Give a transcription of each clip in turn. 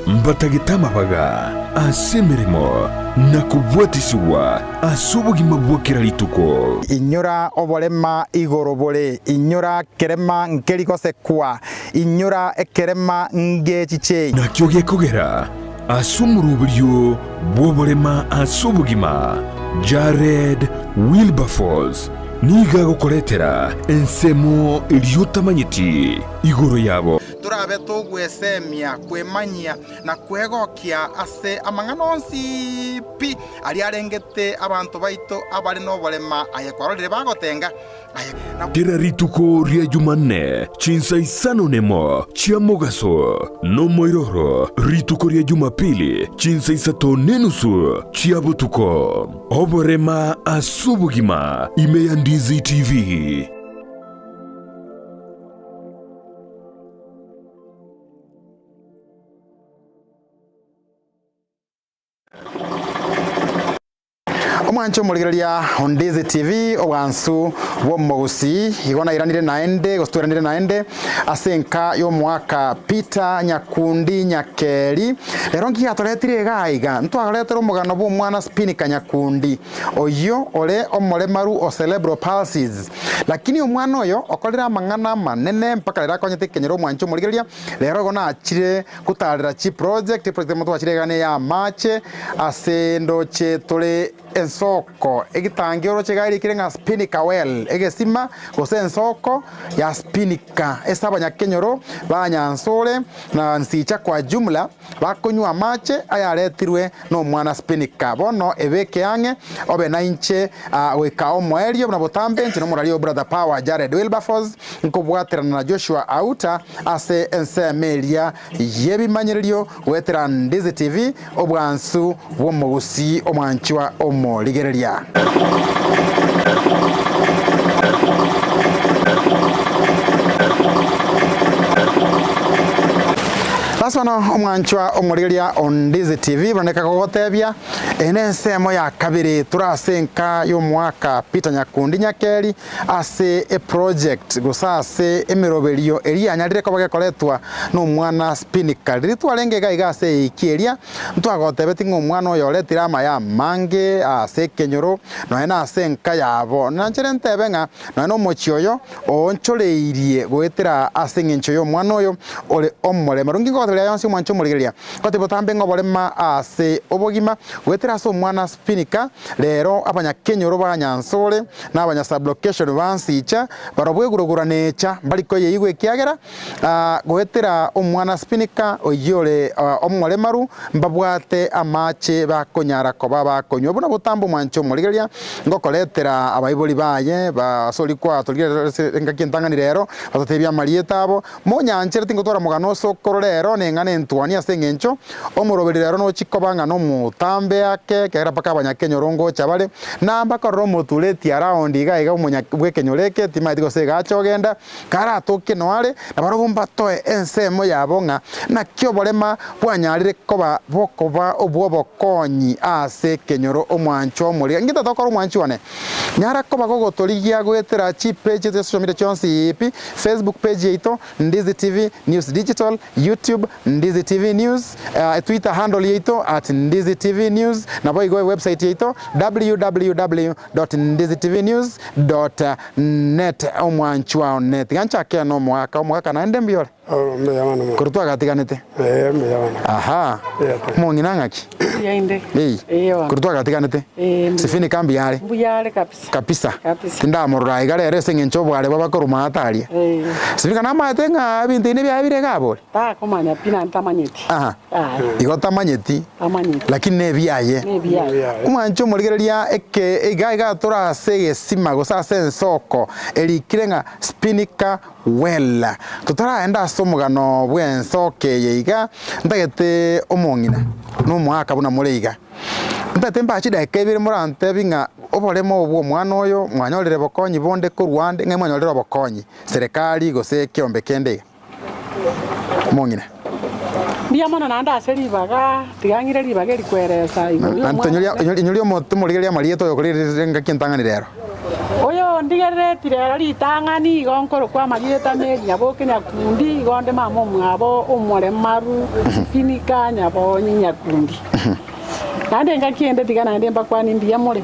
Mbatagete amabaga ase emeremo na kobwatisigwa ase obogima bwa kera rituko. Inyora oborema igoro bore, inyora kerema nkeri gosekwa, inyora ekerema ngechiche. Nakio gekogera ase omoroberio bw'oborema ase obogima, Jared Wilberforce nigo agokoretera ensemo eria otamanyeti igoro yabo. Torabe togwesemia, kwemanyia, na kwegokia ase amang'ana onsi pi aria arengete abanto baito abare noborema, aye kwarorire bagotenga, aye na. Kera rituko ria Jumanne chinsa isano nemo chia mogaso, nomoiroro rituko ria Jumapili chinsa isato nenusu chia botuko. Oborema ase obogima ime ya Ndizi TV. Omwanche omorigereria o Ndizi TV obwansu bw'omogusii igo nairanire naende gose tweranire naende ase enka y'omwaka Peter Nyakundi Nyakeri rero nki gatoretire iga iga ntwagoretera omogano bw'omwana Spinika Nyakundi oyio ore omoremaru o cerebral palsies Lakini omwana oyo okorire amang'ana amanene mpaka rero akonyete ekenyoro omwanche omorigereria, rero igo nachire gotarera chiproject, eproject emo twachire iga neya amache ase ndoche tore ensoko egitangi oroche iga erikire ng'a Spinnaker well, egesima gose ensoko ya Spinnaker ase abanyakenyoro ba Nyansore na Nsicha kwa jumla. Bakonywa amache ayaretirwe nomwana Spinika. Bono ebeke ang'e obe nainche goika omoerio buna botambe inche nomoraria o Brother Power Jared Wilberforce nkobwaterana na Joshua Auta ase ensemo eria y'ebimanyererio goetera Ndizi TV obwansu bw'omogusii omwanchwa omorigereria. Ase bono omwanchwa omorigereria o Ndizi TV buna nekagogotebia, eye nensemo ya kabere tore ase enka y'omwaka Peter Nyakundi Nyakeri ase eproject gose ase emeroberio eria yanyarire koba gekoretwa nomwana Spinnaker. Riria twarenge iga iga ase eiki eria ntwagotebeti ng'a omwana oyo oretire amaya amange ase ekenyoro nonya na ase enka yabo. Nanchere ntebe ng'a nonya na omochie oyo Oonchoreirie goetera ase engencho y'omwana oyo ore omorema. Rungi ngogoteberia aya onsi omwanche omorigereria, goteba otambe ng'a oborema ase obogima goetera ase omwana Spinika, rero abanyakenyoro ba Nyansore na abanyasublocation ba Nsicha barobwo egurogura necha mbari koyeigwa ekiagera goetera omwana Spinika oyio ore omoremaru mbabwate amache bakonyara koba bakonywa. Buna botambe omwanche omorigereria Ngokoretera abaibori baye ase oria kwatorigereire ase engaki entang'ani rero, batatebie amarieta abo. Monyanchere tingotwara omogano ase okorora ero neng'ana entwani ase engencho omoroberi rero nochie koba ng'a nomotambe ake, ekiagera mpaka abanyakenyoro ngocha bare, na mbakorere omotureti around iga iga omonya bw'ekenyoro eke, timanyeti gose iga ache ogenda. Karatoke noare, na barobwo mbatoe ensemo yabo ng'a naki oborema bwanyarire koba bokoba obw'obokonyi ase ekenyoro omwanchwa omoriga. Inki totokora omwanchi one? Nyara koba gogotorigia goetera chipage chiaito chia social media chionsi pi, Facebook page yaito, Ndizi TV News Digital, YouTube, Ndizi TV News, Twitter handle yaito at Ndizi TV News, naboigo ewebsite yaito www. www.ndizitvnews.net Omwanchwa one, tiga nchake nomogaka, omogaka naende mbuya ore? Oh, mbuya mono mono. Korwa twagatiganete? Eh, mbuya mono. Aha, Mbuya tore. omong'ina ng'aki? Mbuya inde. Ei, Eh, bono. korwa twagatiganete? Eh, mbuya. Sifini ka mbuya are? Mbuya are kabisa. Kabisa. Kabisa. Tindamorora iga rero ase eng'encho obware bwa bakorwa maate aria. Eh. Sifini ka namaete ng'a ebinto ebi nebiaye bire iga abore? Takomanya pi naende tamanyeti. Aha. Yaya. Igo tamanyeti. Tamanyeti. Lakini nebiaye. Nebiaye. Omwanche omorigereria eke iga iga tore ase egesima gose ase ensoko erikire ng'a Spinnaker Well. Totaraenda ase omogano bw'ensoko eye iga, ntagete omong'ina na omoaka buna more iga. Ntagete mbae chidaeka ibere morantebi ng'a oboremo obo bw'omwana oyo mwanyorire bokonyi bonde korwa ande, ng'ai mwanyorire obokonyi, serikali gose ekeombe kende iga. Omong'ina. Mbuya mono naende ase ribaga, tiga ng'ire ribaga eri kweresa igoro y'omwana one. Inyoria omorigereria amarieta oyo okorire engaki entang'ani rero. Oyo. Ondigerereti rero ritang'ani igo nkorokwa amarieta Meri Nyaboke Nyakundi, igo onde mama omwabo omoremaru Finika Nyabonyi Nyakundi. Naende engaki ende tiga naende mbakwanie mbuya more.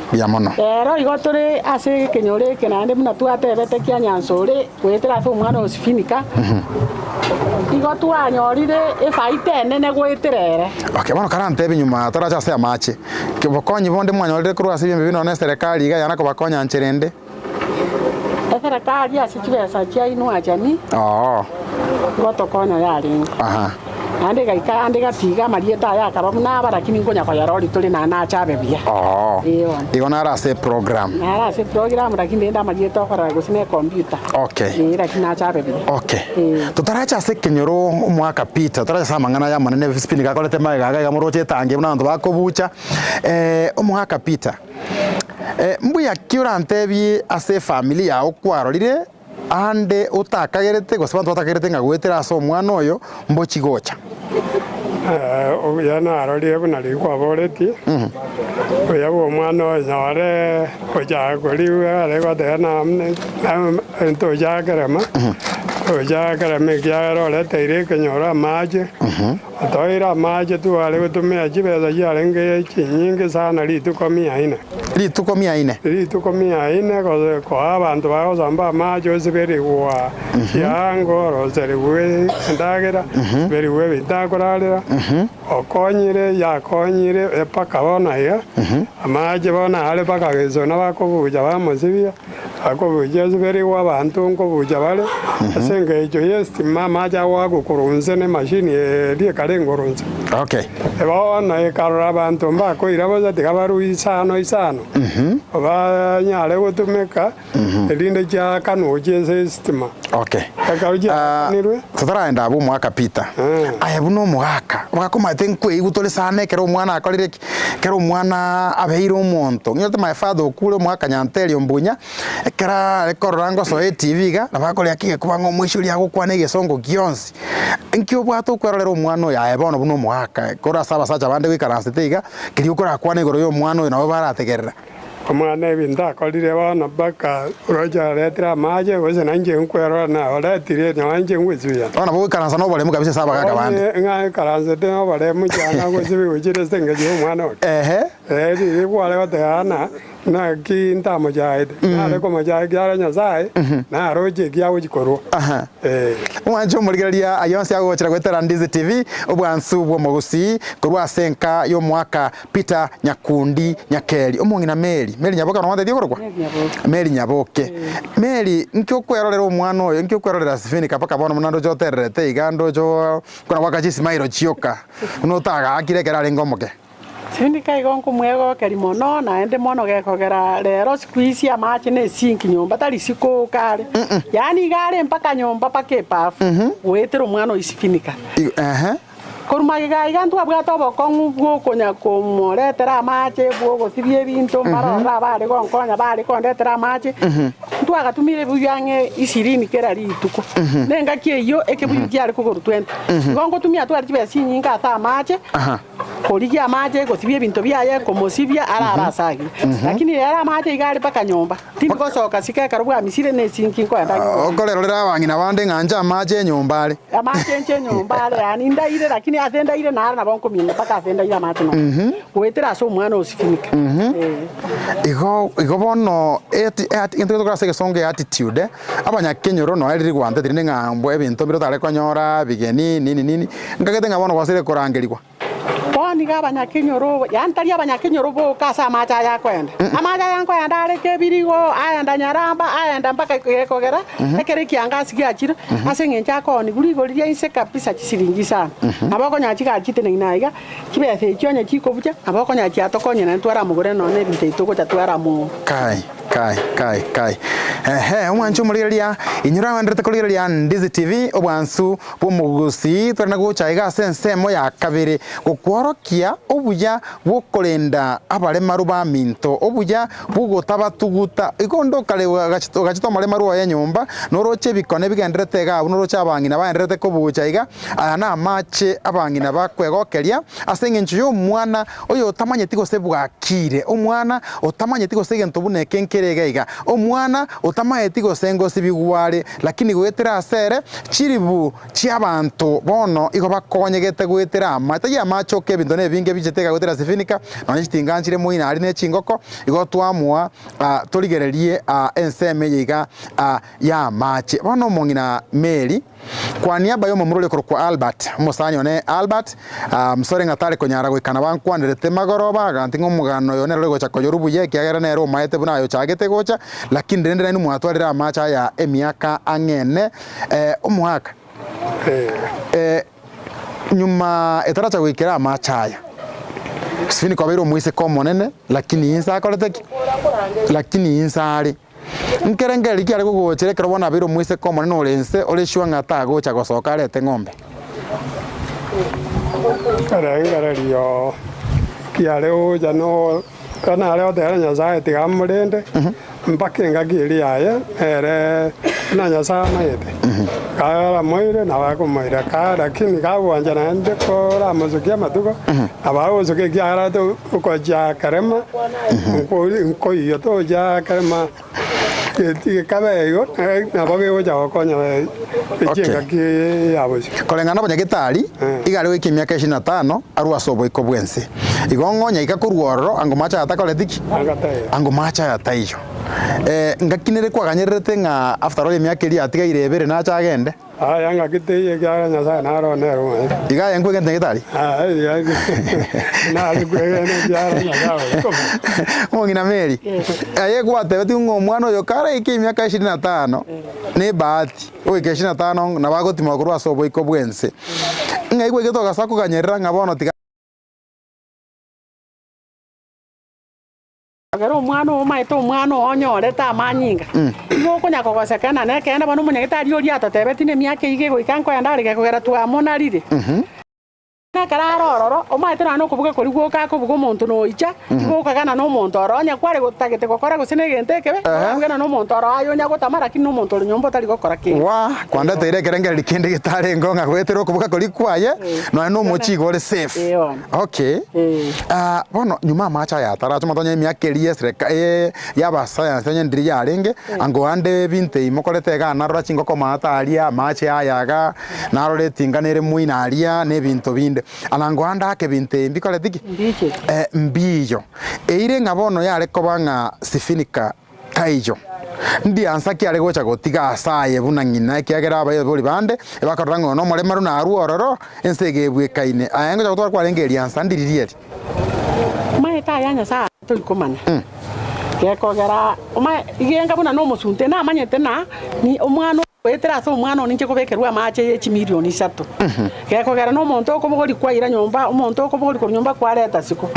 Mbuya mono. Rero igo tore ase ekenyoro eke naende buna twatebete kia Nyansore goetera ase omwana o Sifinika, igo twanyorire efaita enene goetera ere. Okay, bono karantebie nyuma torache ase amache, Obokonyi bonde mwanyorire korwa ase ebiombe bino neserekari iga yana kobakonya nchera ende. Eserekari ase chibesa chia Inua Jamii Oo. ngotokonya yarenge. Aha. Naende egaika ande gatiga amarieta aye akaba buna aba lakini nkonya koyarori tore naende nache abe buya. Oo. Ee bono. Igo naro ase eprogram. Naro ase eprogram lakini rende amarieta okorora gose ne ekompiuta. Okay. Ee lakini nache abe buya. Okay. Ee. Totarache ase ekenyoro omwaka Peter, totarache ase amang'ana aya amanene Spini gakorete magega iga iga moroche etangi buna abanto bakobucha. Omwaka Peter, mbuya ki orantebie ase efamiri yao kwarorire ande otakagerete gose abanto batakagerete ng'a goetera ase omwana oyo mbochi gocha? Obuya narorire buna riria kwaboretie, obuya bwa omwana oyo nyore ocha korigwa are goteba na tocha kerema, tocha kerema ekiagera oreteire ekenyoro amache, otoire amache tware gotumia chibesa chiarenge chinyinge sana rituko mia ine. Rituko mia ine. Rituko mia ine gose koa abanto bagosamba amache osiberigwa chiango, oroserigwe endagera, osiberigwe ebinto akorarera, okonyire yakonyire mpaka bono iga, amache bono are mpaka gesona bakobucha bamosibia, bakobucha osiberigwe abanto nkobucha bare, ase engencho y'estima amache agoakwa korwa inse na emashini eria ekare igoro inse. Okay. Bono ekarora abanto mbakoira bosa, tiga barue isano isano, banyare gotumeka, erinde chiakanwe gochia ase esitima. Okay. Ekero chiakanirwe. Totaraenda abwo omwaka Peter, aye buna omogaka, omogaka omanyete nkweigu tore sana ekero omwana akorire ki? Ekero omwana abeire omonto. Ng'inyorete my father okure omogaka Nyanteria Ombunya, ekero are korora ngosoa etv iga, nabo akoria ki egekuba ng'a omoisia oria agokwana egesongo gionsi. Inki obwate okwerorera omwana oyo aye bono buna omogaka, korwa ase abasacha bande goikaransete iga, keria okorakwane igoro ya omwana oyo nabo barategerera. Omwana ebinto akorire bono mpaka roche aretire amache, gose nainche nkwerora na oretire nonya inche ngwesibia. Bono nabo ogoikaransa noboremu kabisa ase abagaka bande. Onye ng'a aikaransete noboremu chianga ngwesibia gochire ase engencho ya omwana oria. Ehe. Ee, riria kware goteba ng'a Naki ntamochaete, nare komochaya ekiagera Nyasae naroche eki agochia korua. Aha. Ee. Omwanche omorigereria ayio onsi agogochera goetera Ndizi TV, obwansu bw'omogusii korwa ase enka y'omwaka Peter Nyakundi Nyakeri. Omong'ina Mary, Mary Nyaboke bono gwantebetie okorokwa? Mary Nyaboke. Mary Nyaboke. Mary, nki okwerorera omwana oyo, nki okwerorera Sifinika mpaka bono buna ndoche otererete iga ndoche okona goaka chismile chioka, buna otagaakire ekero arenge omoke. Tindika igo nkomwegokeria mono, naende mono gekogera rero siku hizi amache ne esinki nyomba tari siko kare, yaani iga are mpaka nyomba mpaka ebafu, goetera omwana o isifinika. Ehe. Korwa magega iga ntwabwate obokong'u bwa okonya komoretera amache, bwa ogosibia ebinto, mbarorire abare gonkonya bare kondetera amache, ntwagatumire ebibuyu ang'e ishirini kera rituko. Na engaki eyio ekebuyu kiare kogorwa twenty. Igo ngotumia tware chibesa chinyinge ase amache. Korigia amache, gosibia ebinto biaye, komosibia arare ase ayio. Lakini rero amache iga are mpaka nyomba, tindi gosoka siko ekero bwamisire ne esinki nkoenda nyomba. Okorerorera abang'ina bande ng'a inche amache enyomba are. Amache inche enyomba are, yaani ndaire lakini ase ndaire naro nabo nkominga mpaka ase ndaire amache nonye. Goetera ase omwana osifinika. Ee. Igo igo bono eti ati egento getokora ase egesongo attitude eh, abanyakenyoro nonya riria gwanteti rinde ng'a mbwa ebinto mbire otare konyora, bigeni nini nini, Nkagete ng'a bono gwasire korangerigwa. Bono iga abanyakenyoro, yaani tari abanyakenyoro boka ase amache aya akoenda. Amache aya nkoenda are Kebirigo, aenda Nyaramba, aenda mpaka Gekogera, ekero ekiangasi giachire, ase eng'encho akoonigwa rigori ria inse kabisa chisiringi isano. Nabo okonyora chigari chiteneine aiga, chibesa echio onye chikobucha, nabo okonyora chiatokonye naende twaramogorera nonya na ebinto ebi togocha twaramoo. Kai, kai, kai, kai. Ehe, omwanche omorigereria, inwe oragenderete korigereria Ndizi TV, obwansu bw'omogusii, tore na gocha iga ase ensemo ya kabere gokworokia obuya bw'okorenda abaremaru baminto, obuya bw'ogotabatuguta. Igo onde okare ogachete omoremaru oye nyomba, noroche ebikone bigendererete iga abwo, noroche abang'ina bagendererete kobucha iga, aya namache abang'ina bakwegokeria ase engencho y'omwana oyotamanyeti gose bwakire, omwana otamanyeti gose egento buna eke nkere. kere iga iga. Omwana otamaeti gose ngosibigwa are, lakini goetera ase ere chiribu chi'abanto bono igo bakonyegete goetera ama, tari amache oka ebinto nebinge bichete iga goetera sifinika, nonya chitinga nchire moino aria ne chingoko, igo twamoa torigererie ensemo eye iga y'amache. Bono omong'ina Mary, kwa niaba y'omomura oria okorokwa Albert, omosani one Albert, msore ng'a tare konyara goikana bankwanerete magoroba, aganti ng'a omogano oyo nere ore gocha koyorwa buya ekiagera nere omaete buna aye ochagete gocha, lakini rende nainwe mwatwarire amache aya emiaka ang'e ene, Omoaka, nyuma etaracha goikera amache aya, Sifini kwabeire omoiseke omonene, lakini inse akorete ki? Lakini inse are. Nkerengererio ki are gogochera ekero bono abeire omoiseke omonene ore inse, ore sure ng'a tagocha gosoka arete ng'ombe? Ekerengererio kiare gocha no nare gotebia Nyasaye tiga amorende mpaka engaki eria yaye nere buna Nyasaye amaete. Karamoire nabo akomoira ka lakini kagwancha naende koramosukia amatuko nabo agosuka ekiagera ogochia kerema nkoiywa togochia kerema gekabe igo nabo gegocha gokonya Okay. chingaki eye ya bosio. Koreng'ana n'obonyagetari, iga are goika emiaka ishirini na tano arwe ase oboiko bw'ense. Igo ng'onya ika korwa ororo ango mache aya takoreti ki? Anga taiyo. Ango mache aya taiyo. Ngaki nere kwaganyererete ng'a after all emiaka eria yatigaire ebere nache agende? Aya ngaki teiyo ekiagera Nyasae naro nere omonyene. Iga aye nkwegente nyagetari? Aya nare kwegena ekiagera Nyasae ore komanya. Omong'ina Mary, aye gwatebetigwe ng'a omwana oyo karaike emiaka ishirini na tano, nebahati, ogoika ishirini na tano nabo agotimoka korwa ase oboiko bw'ense. Ng'ai gwaigete ogasa koganyerera ng'a bono tiga. Ekero omwana oo omaete omwana oo onyorete amanyinga, nigo okonya kogosekana nekeene bono omonyagetari oria atotebetie nemiaka eyio gegoika nkoenda are gekogera twamonarire. Ekero are ororo, omaete nonya nokobuga koria gwoka akobuga omonto noicha, igo okagana nomonto oro onye kware gotagete gokora gose negento ekebe, orabugana nomonto oro aye onya gotama lakini nomonto ore nyomba otari gokora kende. Waa, kwandeteire ekerengererio kende getarengeo ng'a goetera okobuga koria kwaye, nonya nomochie igo ore safe. Ee bono. Okay. Ee. Ah, bono nyuma amache aya ataracha omonto onye emiaka eria y'esereka eh, y'abasayansi onye ndiri yarenge, ango ande ebinto ebi mokorete igaa narora chingoko maate aria, amache aya igaa, narora etinga nere moino aria, na ebinto binde. Ana ango ande ake ebinto ebi mbikoreti ki? Mbiche. Eh, mbiyo. Eire ng'a bono yare koba ng'a sifinika Taiyo. Ndiansa ki are gocha gotiga ase aye buna ng'ina, ekiagera abaibori bande ebakorora ng'a oyo nomoremaru narue ororo, ense iga ebwekaine. Aye ngocha gotwara kwarenge eriansa ndiriria eri. Omanyete aya Nyasae tori komanya, gekogera omae igenga buna nomosunte namanyete na omwana Goetera ase omwana one inche kobekerwa amache ye chimilioni isato. Gekogera nomonto okobogoria kwaira nyomba, omonto okobogoria korwa nyomba kwareta siko.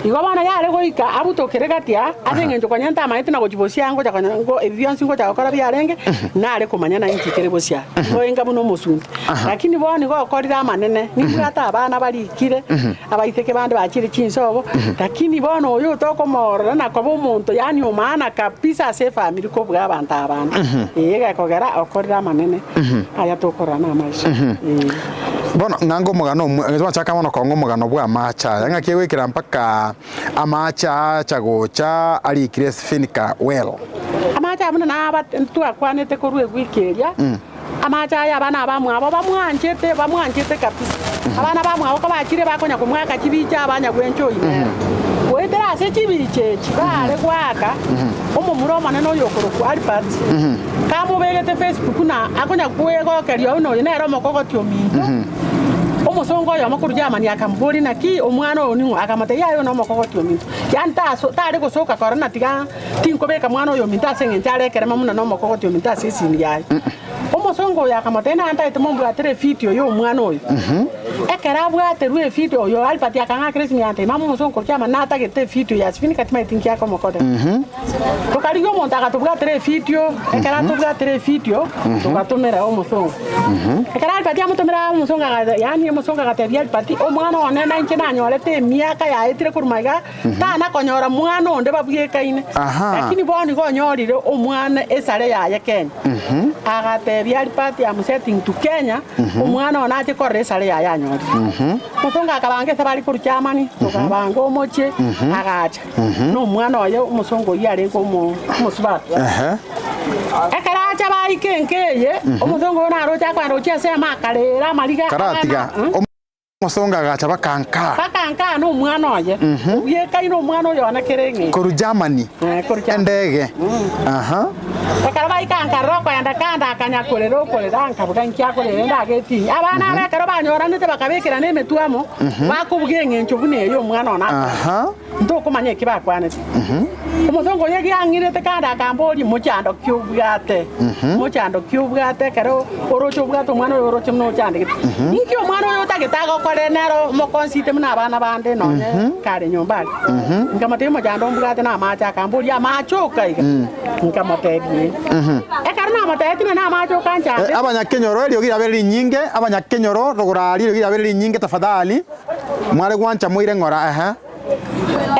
Igo bono yare goika abutokere gati aa, ase eng'encho konya ntamaeti na gochia bosio aa ngocha konya ngo ebi bionsi ngocha gokora biarenge, nare komanya na inki kere bosio aa. Igo enga buna omosunte. Lakini bono igo okorire amanene, nimbwate abana barikire, abaiseke bande bachire chinsobo, lakini bono oyo tokomoorora na koba omonto yaani omaana kabisa ase efamiri kobua abanto abande. Ee, gekogera okorire amanene aya tokorora namaiso. Ee. Bono ng'ange omogano omwe, twachaka bono kong'a omogano bw'amache aya, ng'aki egoikera mpaka amache aacha gocha arikire Sphinka well. Amache aya buna naba twakwanete korwa ewiki eria, Amache aya abana abamwabo bamwanchete, bamwanchete kabisa. Abana bamwabo kobachire bakonya komwaka chibicha abanyagwencha oyio nere. Goetera ase chibicha echi baare goaka omomura omonene oyo okorokwa Albert, kamobegete Facebook na akonya kwegokeria buna oyo nere omokogoti ominto, omosongo oyomo korwa Germany akamoboria naki omwana oyo ning'o? Akamotebia yaya oyo nomokogoti ominto. Yaani taso tare gosoka korora na tiga Tinkobeka mwana oyo ominto ase engencho are ekerema buna nomokogoti ominto ase esini yaye. Omosongo oyo akamotebia, Naye ntaete mombwatere efidio y'omwana oyo. Ekero abwaterwe efidio, oyo Albert akang'akera esimi agantebia, Mama omosongo korwa kiama natagete efidio ya Sifini timaeti nki akomokorera. Tokarigia omonto agatobwatera efidio, ekero atobwatera efidio, togatomera omosongo. Ekero Albert amotomera omosongo aga yaani omosongo agatebia Albert, omwana one nainche nanyorete emiaka yaetire korwa magega, Tana konyora mwana onde babwekaine, Aha. lakini bono igo onyorire omwana esare yaye kenya. Agatebia Albert. what am setting to Kenya, omwana one ache korora esare yaye anyorire. Omosongo akabanga ase bare korwa Germany, tokabanga omochie, agacha. Na omwana oye omosongo oyio arenge omo omosubati. Ehe. Ekero acha baika enka eye, omosongo oyo naroche akoenda gochia ase ema akarera amariga Karatiga abana, mm. Omosongo agacha bakankaa. Bakankaa na omwana oye, obwekaine omwana oyo one kera eng'encho. Korwa Germany, Eh, korwa Germany. endege. Aha. Ekero baika nkarora okoenda kando akanya korera okorera nkabuga inki akorera rende agetinyia. Abana aba ekero banyoranete bakabekerana emetwe amo, bakobuga eng'encho buna eye omwana one akorera. Aha. Ntokomanya eki bakwanete. Omosongo oria egiang'irete kando akamboria, Mochando ki obwate? Mochando ki obwate ekero oroche obwate omwana oyo oroche buna ochandegete? Inki omwana oyo otagete agokorere nere omokonsite buna abana bande nonye kare nyomba aria? Nkamotebia omochando ombwate namache, akamboria, Amache oka iga? Nkamotebia, Ee. Ekero namotebetie ng'a namache oka nchandete. Abanyakenyoro, eriogi riabeire rinyinge, abanyakenyoro, rogoro aria eriogi riabeire rinyinge tafadhali, mware gwancha moire ng'ora, ehe.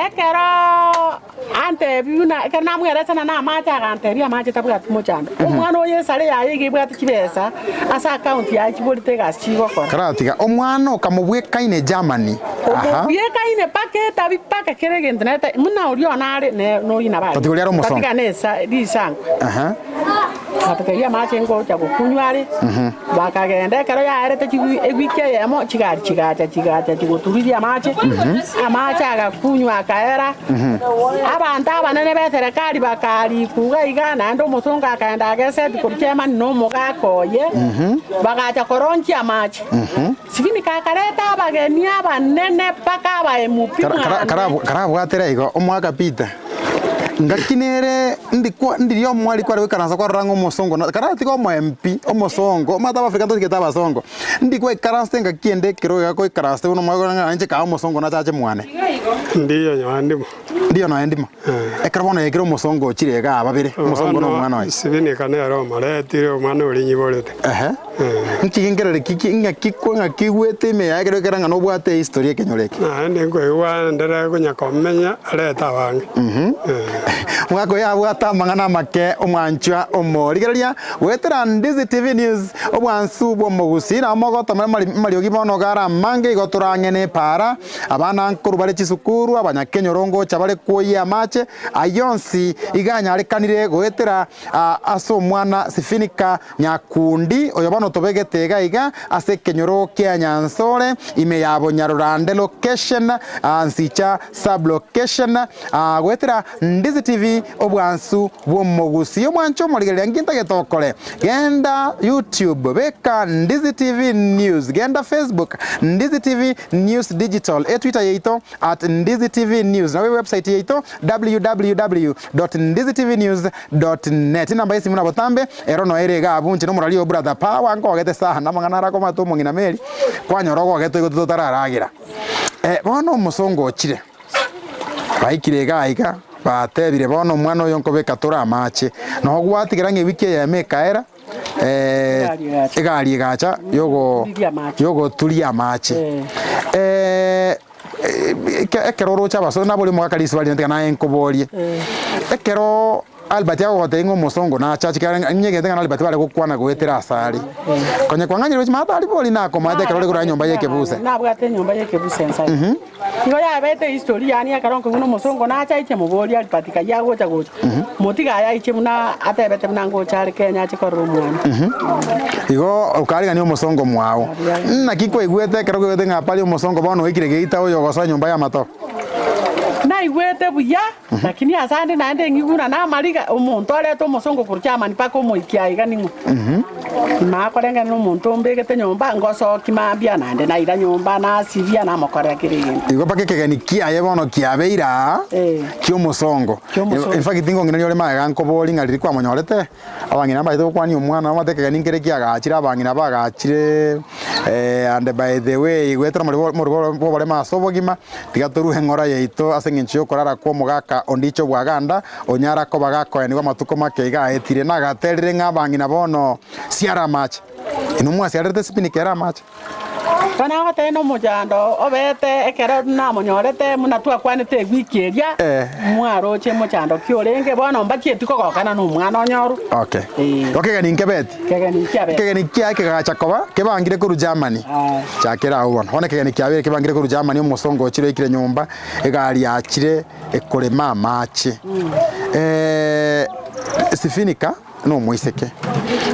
Ekero antebia buna, ekero namweresana namache agantebia amache tabwati mochando. Omwana oyo esare yaye iga ebwate chibesa ase account yaye chiborete egasi chigokora. Karatiga omwana okamobwekaine Germany. Aha. Omobwekaine mpaka etabi mpaka kera egento nete buna oria one are ne noyio nabo are. Tatiga oria are omosongo. Tatiga na esa risankwa. Aha. Agatotebia amache ngocha gokunywa are, bakagenda ekero yaerete chiwi ewiki eyemo chigari chigacha chigacha chigotururia amache, amache agakunywa akaera, abanto abanene b'eserekari bakarikwa iga iga, naende omosongo akaenda ageseti korwa Germany na omogaka oye, bagacha koronchia amache. Sifinika akareta abageni abanene mpaka aba MP Kara- kara- mwane. kara- Karabwatera igo omwaka Peter ngaki nere ndikwa ndiria omwari kware goikaransa kwarora ng'a omosongo na karatiga omo MP omosongo omanyete abafrika ntotigete abasongo ndi gwaikaransete ngaki ende ekero iga goikaransa buna omwaka ng'a inche kaa omosongo nachache mwane. Ndiyo nyowe ndimo. Ndiyo noe ndimo. Ekero bono yaikire omosongo ochire igaa babere, omosongo na omwana oye. Sibinika nere omoretire omwana oria nyiborete. Ehe. Nki genkerere ki ki ng'aki kwa ng'aki igwete ime yaye ekero ekere ng'a nobwate ehistory ekenyoro eke? Naende nkoigwa ndere konya komenya arete abange. Omogaka oyo abwate amang'ana amake omwanchwa omorigereria goetera Ndizi TV News obwansu bw'omogusii nabo mogotomera amari amariogi bono iga are amange igo torang'ene epaara Abana nkorwa bare chisukuru, abanyakenyoro ngocha bare kwoyia amache, ayio onsi iga anyarekanire goetera ase omwana Sifinika Nyakundi, oyo bono tobegete iga iga ase ekenyoro kia Nyansore, ime ya Bonyarorande location, Nsicha sub location, goetera Ndizi TV obwansu bw'omogusii. Omwanche omorigereria nki ntagete okore? Genda YouTube beka Ndizi TV News, genda Facebook Ndizi TV News Digital, etwitter yaito at Ndizi TV News, nabo ewebsite yaito www.ndizitvnews.net. Enamba y'esimu na botambe ero noyo ere iga abwo inche nomorari oo brother Power nkogete sana amang'ana arakomate omong'ina Mary kwanyora ogogete oigotete otararagera. Eh, bono omosongo ochire baikire iga iga batebire bono omwana oyo nkobeka tore amache, nogo gwatigera ng'a ewiki eyemo ekaera. Egari egacha yogoturia amache. Ekero oroche abasongo nabo ore omogaka risuba rinde tiga naye nkoborie. Ekero Albert agogotebia ng'a omosongo nache ache ekiagera ninyegete ng'a Albert bare gokwana goetera ase are. Konya kwang'anyire gochia maate aria bori nakomaete ekero ore korwa enyomba ya ekebuse. Nabwate enyomba ya ekebuse nsae. Igo yabete history yaani ekero nkoigwa nomosongo nache aiche moborie Albert kai agocha gocha. Motiga aye aiche buna atebete buna ngocha are Kenya ache korora omwana. Igo okarigania omosongo mwao. Naki kwaigwete ekero kwaigwete ng'a pari omosongo bono oikire geita oyo ogosoa nyomba y'amatoke? Naigwete buya, lakini ase ande naende ng'igwe buna namariga, omonto arete omosongo korwa Germany mpaka omoikia aiga ning'o? Nakoreng'ana nomonto ombegete nyomba, ngosokia mambia, naende naira nyomba, nasibia, namokorera kera egento. Igo mpaka ekegeni kiaye bono kiabeire aa, Eh. ki'omosongo. Ki'omosongo. In fact tingong'ina ore magega nkobori ng'a riria kwamonyorete, abang'ina mbaete gokwania omwana omanyete ekegeni nkere kiagachire abang'ina bagachire and by the way goetera omorero omorero bwa oboremo ase obogima, tiga torue eng'ora yaito ase eng'encho ya okorara kwa omogaka Ondicho Bwaganda, Onyara koba gakoenigwa amatuko make iga aetire, nagaterire ng'a abang'ina bono siara amache. Inwe mwasiarerete esipini kere amache. Bono. Natee nomochando obete ekero namonyorete buna twakwanete ewiki eria, Eh. mwaroche mochando ki orenge, bono mbachieti kogokana nomwana onyorwa. Okay. Eh. Okegeni nkebeti? Kegeni nkiabete. Ekegeni kiaye kegacha koba kebangire korwa Germany. Aye. Chakera agwo bono. Bono ekegeni kiabeire kebangire korwa Germany omosongo ochire oikire nyomba, egari yachire ekorema amache. Eh, Sifinika nomoiseke.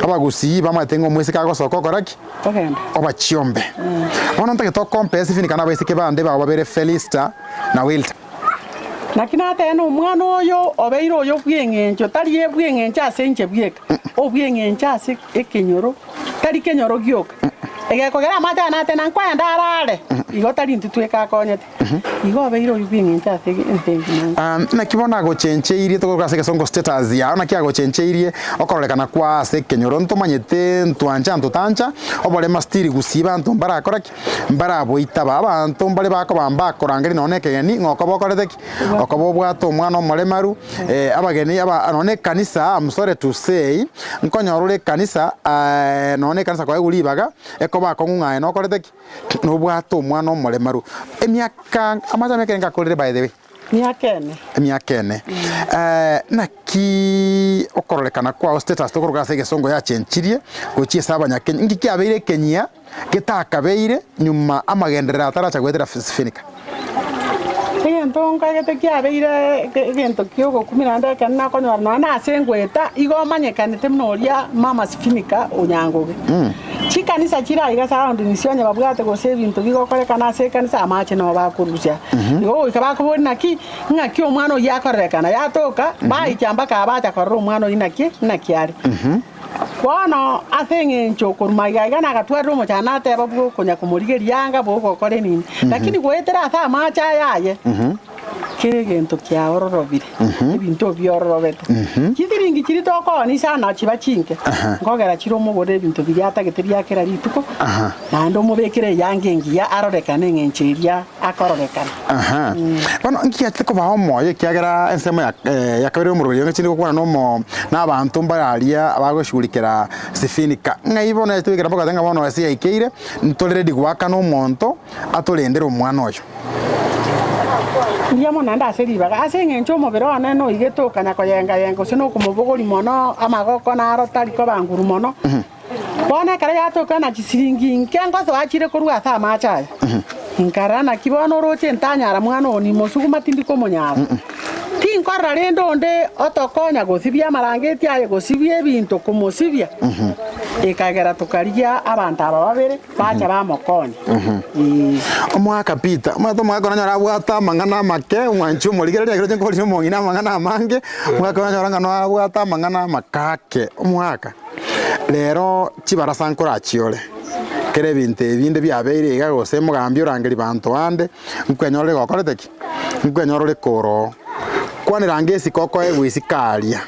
Abagusii bamanyete ng'a omoiseke agosoka okora ki? Ogenda. Oba chiombe. Bono ntagete okompare Sifinika na abaiseke bande bao babere Felista na Wilta. Naki natebe nomwana oyo obeire oyo bw'eng'encho, tari bw'eng'encho ase inche bweka, obw'eng'encho ase ekenyoro, tari kenyoro gioka. Egekogera amache aya natebe na nkoenda arare, igo tari intwe tweka akonyete. Igo obeire oyio bw'eng'encho ase ense engima. Ah, naki bono agochencheirie togoka ase egesongo status yao, naki agochencheirie okororekana kwao ase ekenyoro, ntomanyete ntwancha ntotancha, oborema still gusii banto mbarakora ki? Mbaraboitaba. Abanto mbare bakoba mbakorangeria nonya na ekegeni ng'a okoba okorete ki? Okoba obwate omwana omoremaru, abageni aba nonya na ekanisa I'm sorry to say, nkonyora ore ekanisa nonya na ekanisa koegwa ribaga, ekoba akong'u ng'a aye nokorete ki? Nobwate omwana omoremaru. Emiaka amache emiaka ere ngakorire by the way? Miaka ene. Emiaka ene. Naki okororekana kwao status tokoroka ase egesongo yachenchirie gochia ase abanyakenya, nki kiabeire ekenyia getakabeire nyuma amagenderero ataracha goetera Sifinika? Egento nkaegete kiabeire egento kia ogokumia naende ekero nakonyora nonya na ase ngoeta igo omanyekanete buna oria mama Sifinika Onyangoge. Chikanisa chire aiga surroundings onye babwate gose ebinto bigokorekana ase ekanisa amache nabo bakorusia. Igo goika bakoboria naki, ng'aki omwana oyio akorerekana, yatoka, baicha mpaka abacha korora omwana oyio naki, naki are. Bono ase eng'encho korwa magega iga nagatwarire omochando nateba bw'okonya komorigeria anga bw'ogokora enini, lakini goetera ase amache aya aye, kera egento kiaororobire, ebinto biororobete. Chisiringi chiria tokoonia sana chiba chinke, nkogera chire omogorere ebinto biria atagete bia kera rituko, naende omobekere eyanga engiya arorekane eng'encho eria akororekana. Aha. Bono nki giachete kobaa omoyo ekiagera ensemo ya ya kabere y'omorweri onye chinde gokwana nomo na abanto mbare aria bagoshughulikera Sifinika. Ng'ai bono yachete goikera mpaka goteba ng'a bono ase yaikeire, ntore ready goakana omonto atorendere omwana oyo. Mbuya mono naende ase ribaga, ase eng'encho omobere one noigete okanya koyenga-yenga gose nokomobogoria mono amagoko naro tari koba nguru mono. Bono ekero yatoka na chisiringi inke ngosoa chire korwa ase amache aya, nkarora naki bono oroche ntanyara mwana oo nimosuguma tindi komonyara. Tinkorora rende onde otokonya gosibia amarangeti aye gosibia ebinto komosibia, ekagera tokarigia abanto aba babere bacha bamokonya. Ee. Omogaka Peter, omanyete omogaka onanyore abwate amang'ana amake, omwanchi omorigereria ekero oche nkorire omong'ina amang'ana amange, omogaka onanyore ng'a nabwate amang'ana amake ake, omogaka. Rero chibarasa nkorachiore, kera ebinto ebinde biabeire iga gose mogambi orangerie banto ande, nkwenyora ore gokorete ki? Nkwenyora ore koroo. Kwanera ange esiko okoegwa isiko aria.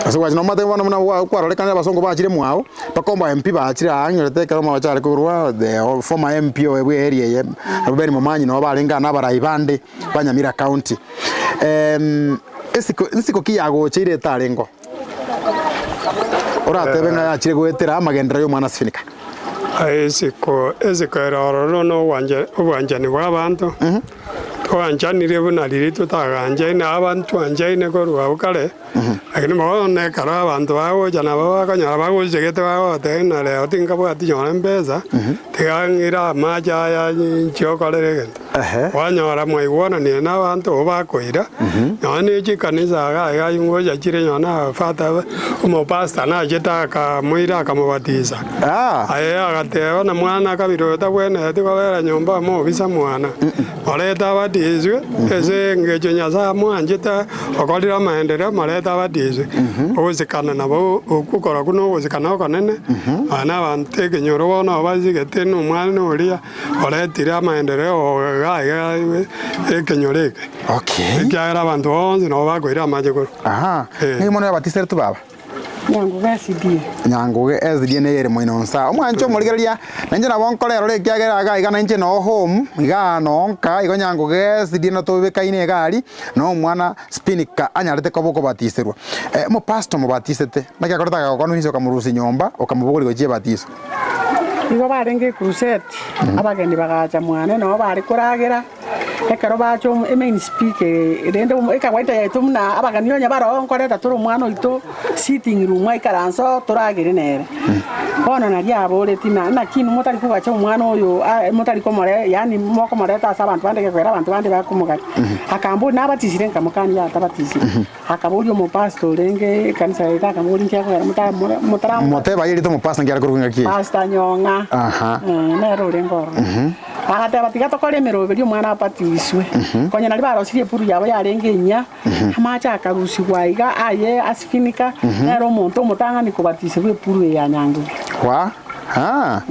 Ase gwacha nomanyete bono buna gwa kwarorekanire abasongo bachire mwao, mpaka omo MP bachire aa ng'erete ekero omogocha are korwa the former MP oye bwa area eye, abwo Benny Momanyi nabo barenge aa na abarai bande ba Nyamira county. Esiko nsiko ki yagocheire etarengo? Oratebe ng'a yachire goetera amagenderero y'omwana Sifinika. Esiko esiko ere ororo na obwancha obwanchani bwa abanto, twanchanire buna riria totaganchaine aba ntwanchaine korwa abwo kare, lakini bono ekero abanto bagocha nabo bakonyora bagochegete bagoteba ng'a rero tinkabwati nonye embesa, tiga ng'ire amache aya nchie okorera egento. Kwanyora mwaigwananire nabanto abwo bakoira, nonya ne chikanisa iga iga ingocha chire nonya na father omopastor nachete akamoira akamobatisa. Aye agateba na mwana kabere oyo tabwenereti kobera nyomba mobisa mwana, morete abatiswe ase engencho Nyasaye amwanchete okorire amaendereo morete abatiswe. Ogosikana nabo okwo korokwo nogosikana okonene, nonya na abanto ekenyoro bono basigete na omwana oria. Oretire amaendereo iga iga ekenyoro eke, Okay. ekiagera abanto bonsi nabo bakoira amache korwa. Aha. Eh. Ng'ai mono yabatiseretwe baba? Nyanguge SDA. Nyanguge SDA neye ere moino nsa. Omwanche omorigereria, nainche nabo nkore erore ekiagera iga iga nainche noo home, igaa noo nka, igo Nyanguge SDA notobekaine iga aria, na omwana Spinika anyarete koba okobatiserwa. Eh, omopastor omobatisete, naki akorete agagokonvince okamorusia nyomba, okamobogoria gochia ebatiso. Igo barenge ekruseti, abageni bagacha mwane nabo bare koragera, ekero bacha omo emain speaker eye, rende omo ekawaida yaito buna abageni onye baroo nkoreta tore omwana oito sitting room aikaranse oo toragere nere. Bono naria aboreti na naki inwe motari kogacha omwana oyo a motari komore yaani mokomoreta ase abanto bande gekogera abanto bande bakomogacha. Akamboria nabatisire nkamokania yaya tabatisiri. Akaboria omopastor orenge ekanisa yaito akamoboria inki akogera motaramore motaramore Motebe aye erieta omopastor nki are korokwa engaki eye? Pastor Nyong'a Aha. eh, nere orenge ororo. Agateba tiga tokore emeroberio omwana abatiswe. Konya naria barosirie epuru yabo yarenge enyia, amache akarusigwa iga aye asifinika, nere omonto omotang'ani kobatisibwa epuru eye ya Nyanguge. Wa? Aa,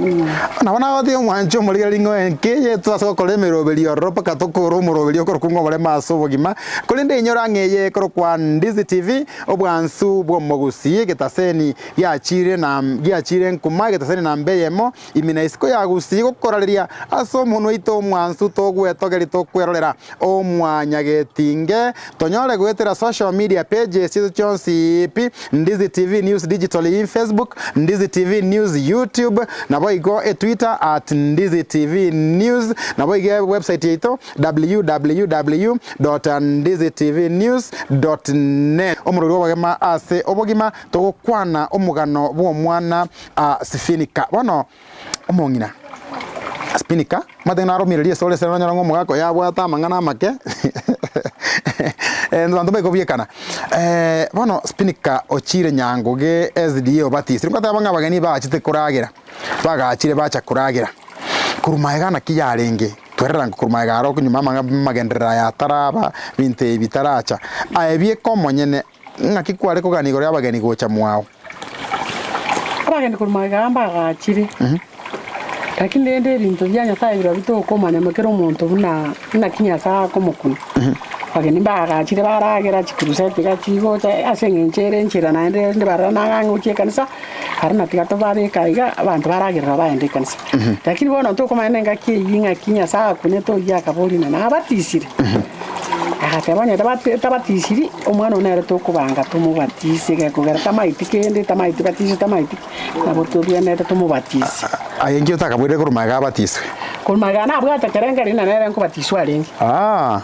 nabo nagotebi omwanche omorigereria ng'a enka eye toase gokora emeroberio ororo mpaka tokore omoroberio okorokwa ng'a oboremo ase obogima, korende inyora ng'a eye ekorokwa Ndizi TV, obwansu bw'omogusii, egetaseni giachire na giachire nkuma, egetaseni namba eyemo, ime na isiko ya Gusii gokorareria ase omonwa oito omwansu togwetogeria tokwerorera omwanyagetinge, tonyore goetera social media pages chiaito chionsi pi, Ndizi TV News Digital in Facebook, Ndizi TV News YouTube, naboigo etwitter at Ndizi TV News, naboigo ewebsite yaito www.ndizitvnews.net. Omorweri bw'obogima ase obogima, togokwana omogano bw'omwana Sifinika. Bono omong'ina Spinika, omanyete ng'a naromireria esore ase nonyora ng'a omogaka oye abwate amang'ana amake abanto mbaikobiekana. Bono Spinika ochire nyangoge SDA obatisire, ngoteba ng'a abageni bachete koragera, bagachire bacha koragera, korwa magega naki yarenge, twerera korwa magega aro nyuma amang'a amagenderero aya ataraba, ebinto ebi bitaracha, aye bieka omonyene Ng'aki kware kogania igoro y'abageni gocha mwao? Abageni korwa magega aa mbagachire, lakini rende ebinto bia Nyasaye birobio tokomanya mo kera omonto buna naki Nyasaye akomokuna. Abageni mbagachire baragera chikuruseti iga chigocha ase eng'encho ere enchera naende rende barora nang'ang'e gochia ekanisa, aria na tiga tobabeke aiga abanto baragerera baende ekanisa. Lakini bono tokomanya na engaki eyio ng'aki Nyasaye akunete oyio akaboria ng'a nabatisire. Agateba, Onye tabatisiri, omwana oo nere tokobanga tomobatise, gekogera tamaeti kende, tamaeti batiso, tamaeti ki, nabo tobwenerete tomobatise. Aye inki otakaboire korwa magega abatiswe? Korwa magega nabwate ekerengerio ng'a nere nkobatiswa arenge. Ah,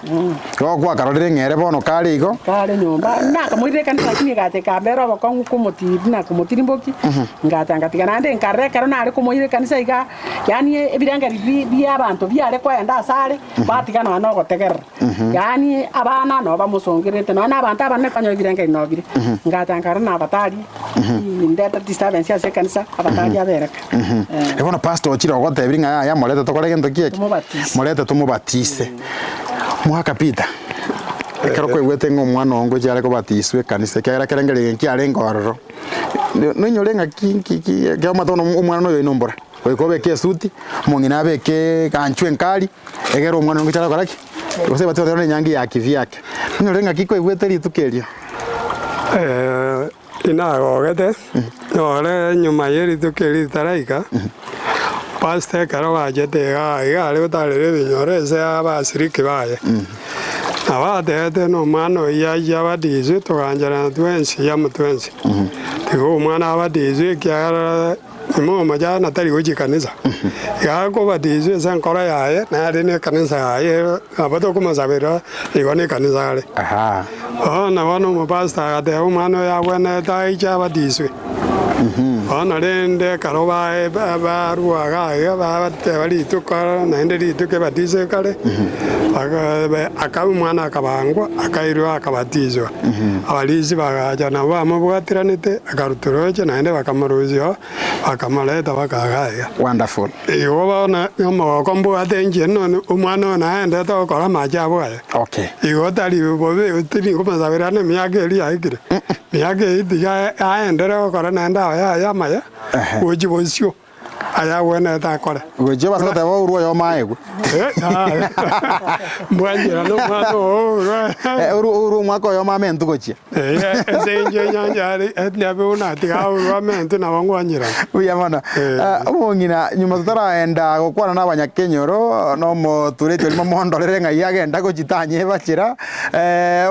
igo gwakarorire ng'a ere bono kare igo? Kare nyomba, nakamoirire ekanisa lakini egacha ekambera obokong'u komotiri na komotirimbokia, ngacha ngatiga naende nkarora ekero nare komoira ekanisa iga, yaani ebirengerio bi bia abanto biare koenda asare. Batiga nonya nogotegerera, yaani abana nabo bamosongererete, nonya na abanto abanene konya ebirengerio nabo bire. Ngacha nkarora na abatari, ndete disturbance ase ekanisa, abatari abereka. Eh. Bono pastor ochire ogotebirie ng'a yaya morete tokore egento ki eke? Tomobatise. Morete tomobatise. Mwaka Peter, ekero kwaigwete ng'a omwana oo ngochia are kobatiswa ekanisa ekiagera ekerengerio eke nkiarenge ororo, noinyore ng'aki nki ki ekero omanyete bono omwana noyo oino mbora. Goika obeke esuti, omong'ina abeke eganchwa enkari, egere omwana onde gochia gokora ki? Gose batebe batebe nenyangi ya kivyake. Onyore ng'aki kwaigwete rituko erio? Inagogete, nore nyuma ye rituko eri ritaraika, pastor ekero bachete igaa iga are gotarera ebinyoro ase abasiriki baye, nabo atebete na omwana oyio ayio abatiswe togancherana twensi amo twensi. Tiga omwana abatiswe ekiagera. Omomachani tari gochia ekanisa, iga akobatiswa ase enkoro yaye, nere na ekanisa yaye, nabo tokomosabera igo na ekanisa are. Bono bono omopastor agateba omwana oyo abwenerete aiche abatiswe. Bono rende ekero bae barua iga iga bateba rituko naende rituko ebatiso ekare, baka aka omwana akabangwa akairwa akabatiswa. Abarisia bagacha nabo bamobwatiranete, akarutwa roche, naende bakamorusia oo, bakamoreta bakaga iga. Wonderful. Igo bono omogoko mbwate inche none omwana oyo naendete gokora amache abo aya. Okay. Igo tari bobe tiri nkomosabera na emiaka eria yaikire, miaka eyio tiga aendere gokora naende aye amaya, gochia bosio. Ayagwenerete akore. Gochia obase goteba ourwe oyomo aegwe. Mbwanchera nomwana oo ourwe. Ourwe ourwe omwaka oyomo amentwe gochia. Ase inche enyancha are nyabe buna tiga aurwe amentwe nabo ngwancherana. Buya mono. Omong'ina nyuma totaraenda gokwana na abanyakenyoro na omotureti oria momondorere ng'ai agenda gochia tanyebachera.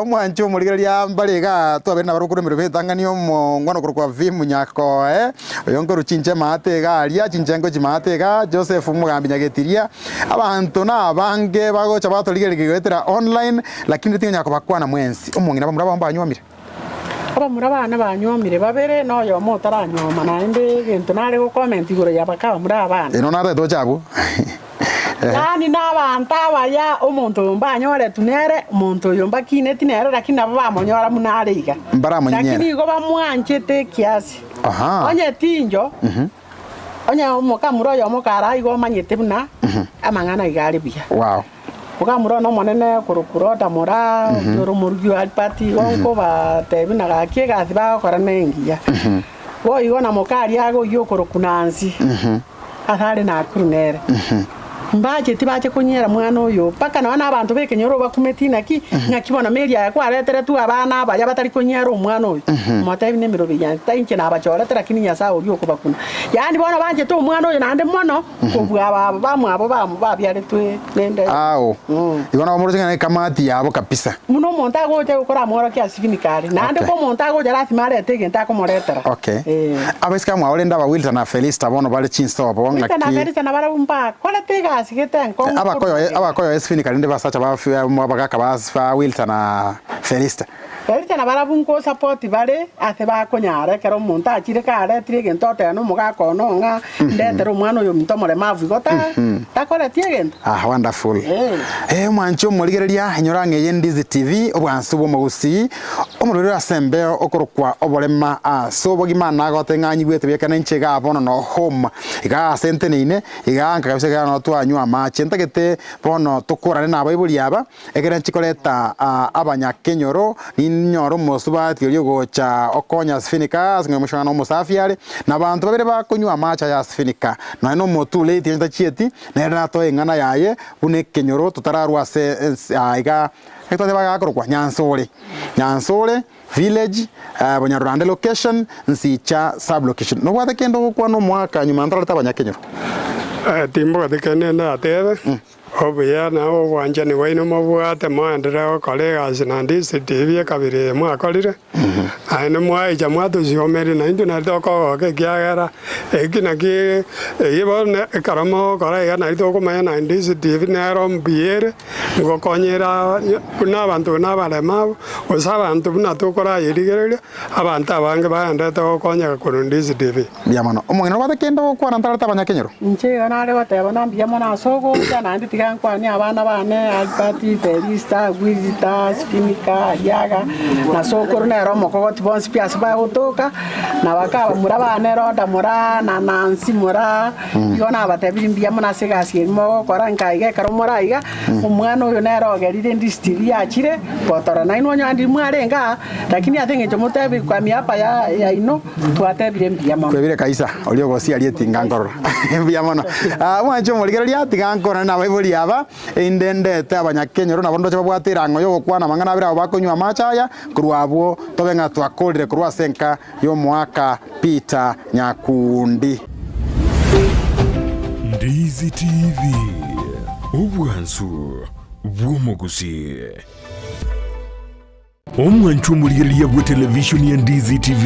Omwanche omorigereria mbare igaa twabeire nabarobwo korwa emeremo etang'ani omongwana okorokwa Vimu Nyakoe. Oyo nkorwa chinchema ate iga aria chinchema. Inche ngochia maate igaa, Joseph omogambi Nyagetiria, abanto na abange bagocha batorigereria goetera online, lakini tingonyara kobakwana mwensi. Omong'ina bamura bao mbanywomire? Abamura bane banywomire babere, na oyomo otaranywoma, naende egento nare gocomment igoro ya baka abamura abane. Inwe natagete gocha abwo. Yaani nabaanto abaya, omonto oyo mbanyoretwe nere, omonto oyo mbakineti nere, lakini nabo bamonyora buna are iga. Mbaramonyinyere. Lakini igo bamwanchete ekiasi. Aha. Onye tinjo, onye omokamura oyomo kare aa igo omanyete buna amang'ana iga are buya. Wow. Okamura one omonene okorokwa Roda Moraa, ore omorugi o Alibati, igo nkobatebia buna gaki egasi bagokora nengiya. Boigo na moka aria agoyia okorokwa Nansi, ase are Nakuru nere. Mbacheti bache konyera mwana oyo, mpaka nonya na abanto b'ekenyoro obakumeti naki, ng'aki bono Mary aye kwareteretwe abana abaya batari konyera omwana oyo. Motebi nemerobio yane, tai inche nabachorete lakini Nyasae oria okobakuna. Yaani bono banchete omwana oyo naende mono kobua aba bamwabo babiaretwe nende. Ao. Igo nabo moroche ng'a nekamati yabo kabisa. Buna omonto agocha gokora amworokia ase Finika are, naende Okay. ko omonto agocha lasima arete egento akomoretera. Okay. Eh. Abaiseke amwabo rende aba Wilta na Felista bono bare chinsobo Wilta na ng'aki Felista nabarabwo mbakorete egasi gete enkong'u abakoyo korwa magega. abakoyo ase Finika rende basacha ba abagaka ba ba Wilta na Felista. Felista nabarabwo nkosapoti bare ase bakonyara ekero omonto achire karetire egento oteba nomogaka one ong'a ndetere omwana oyo ominto omoremavu igo ta takoreti egento. Ah, wonderful. Eh. Eh, omwanchi omorigereria, inyora ng'a eye Ndizi TV, obwansu bw'omogusii, omorweri ase embeo okorokwa oborema ase obogima nagote ng'a nyigwete buya ekero ninche igaa bono no home, igaa ase nteneine, igaa nka kabisa igaa no twanywa amache, ntagete bono tokorane na abaibori aba, Ekero nchikoreta abanyakenyoro, ninyore omosubati oria ogocha okonya Asifinika ase eng'encho omochwano omosafi are, na abanto babere bakonywa amache aya Asifinika. Nonya nomotureti onye tachieti, nere natoe eng'ana yaye buna ekenyoro totararwa ase ense aa iga ekero bagakorokwa Nyansore. Nyansore village, Bonyarurande location, Nsicha sub location. Nobwate kende ogokwana omwaka nyuma ntararete abanyakenyoro? Timbwati kende ndatebe. Obuya na obwanchani bwaino mobwate moenderere gokora egasi naende eseti y'ekabira eye mwakorire, naende mwaicha mwatosiomeria naintwe nari tokogoka ekiagera eki naki eyio bono ekero mogokora iga nari tokomanya naende eseti eye nero mbuya ere, ngokonyera buna abanto buna abaremabu, gose abanto buna tokorayerigereria, abanto abange baenderete gokonyeka korwa ndisi. Mbuya mono. Omong'ina obwate kende ogokwana ntararete abanyakenyoro? Inche iga nare goteba ng'a mbuya mono ase ogocha, naende tiga nkwanie abana bane, Albert, Felista, Wilda, Spinika, Ariaga, na sokoro nere omokogoti bonsi pi ase bagotoka, na bakabamura bane Roda moraa, na Nancy moraa, igo nabatebirie mbuya mono ase egasi eri mogokora, nka iga ekero more aiga, omwana oyo nere ogerire ndistiri yachire gotora nainwe onye ande mwarenge aa, lakini ase eng'encho motebi kwa miapa ya yaino. Twatebire mbuya mono. Kwebire kaisa, oria ogosiaria etinga nkorora. Mbuya mono. Ah, mwanche omorigereria, tiga nkorane nabaibori aba, erinde ndete abanyakenyoro nabo ndoche babwate erang'o y'ogokwana amang'ana abere abo bakonywa amache aya, korwa abwo tobe ng'a twakorire korwa ase enka y'omoaka Peter Nyakundi. Ndizi TV, obwansu bw'omogusii. Omwanchwa omorigereria bw'etelevishoni ya Ndizi TV,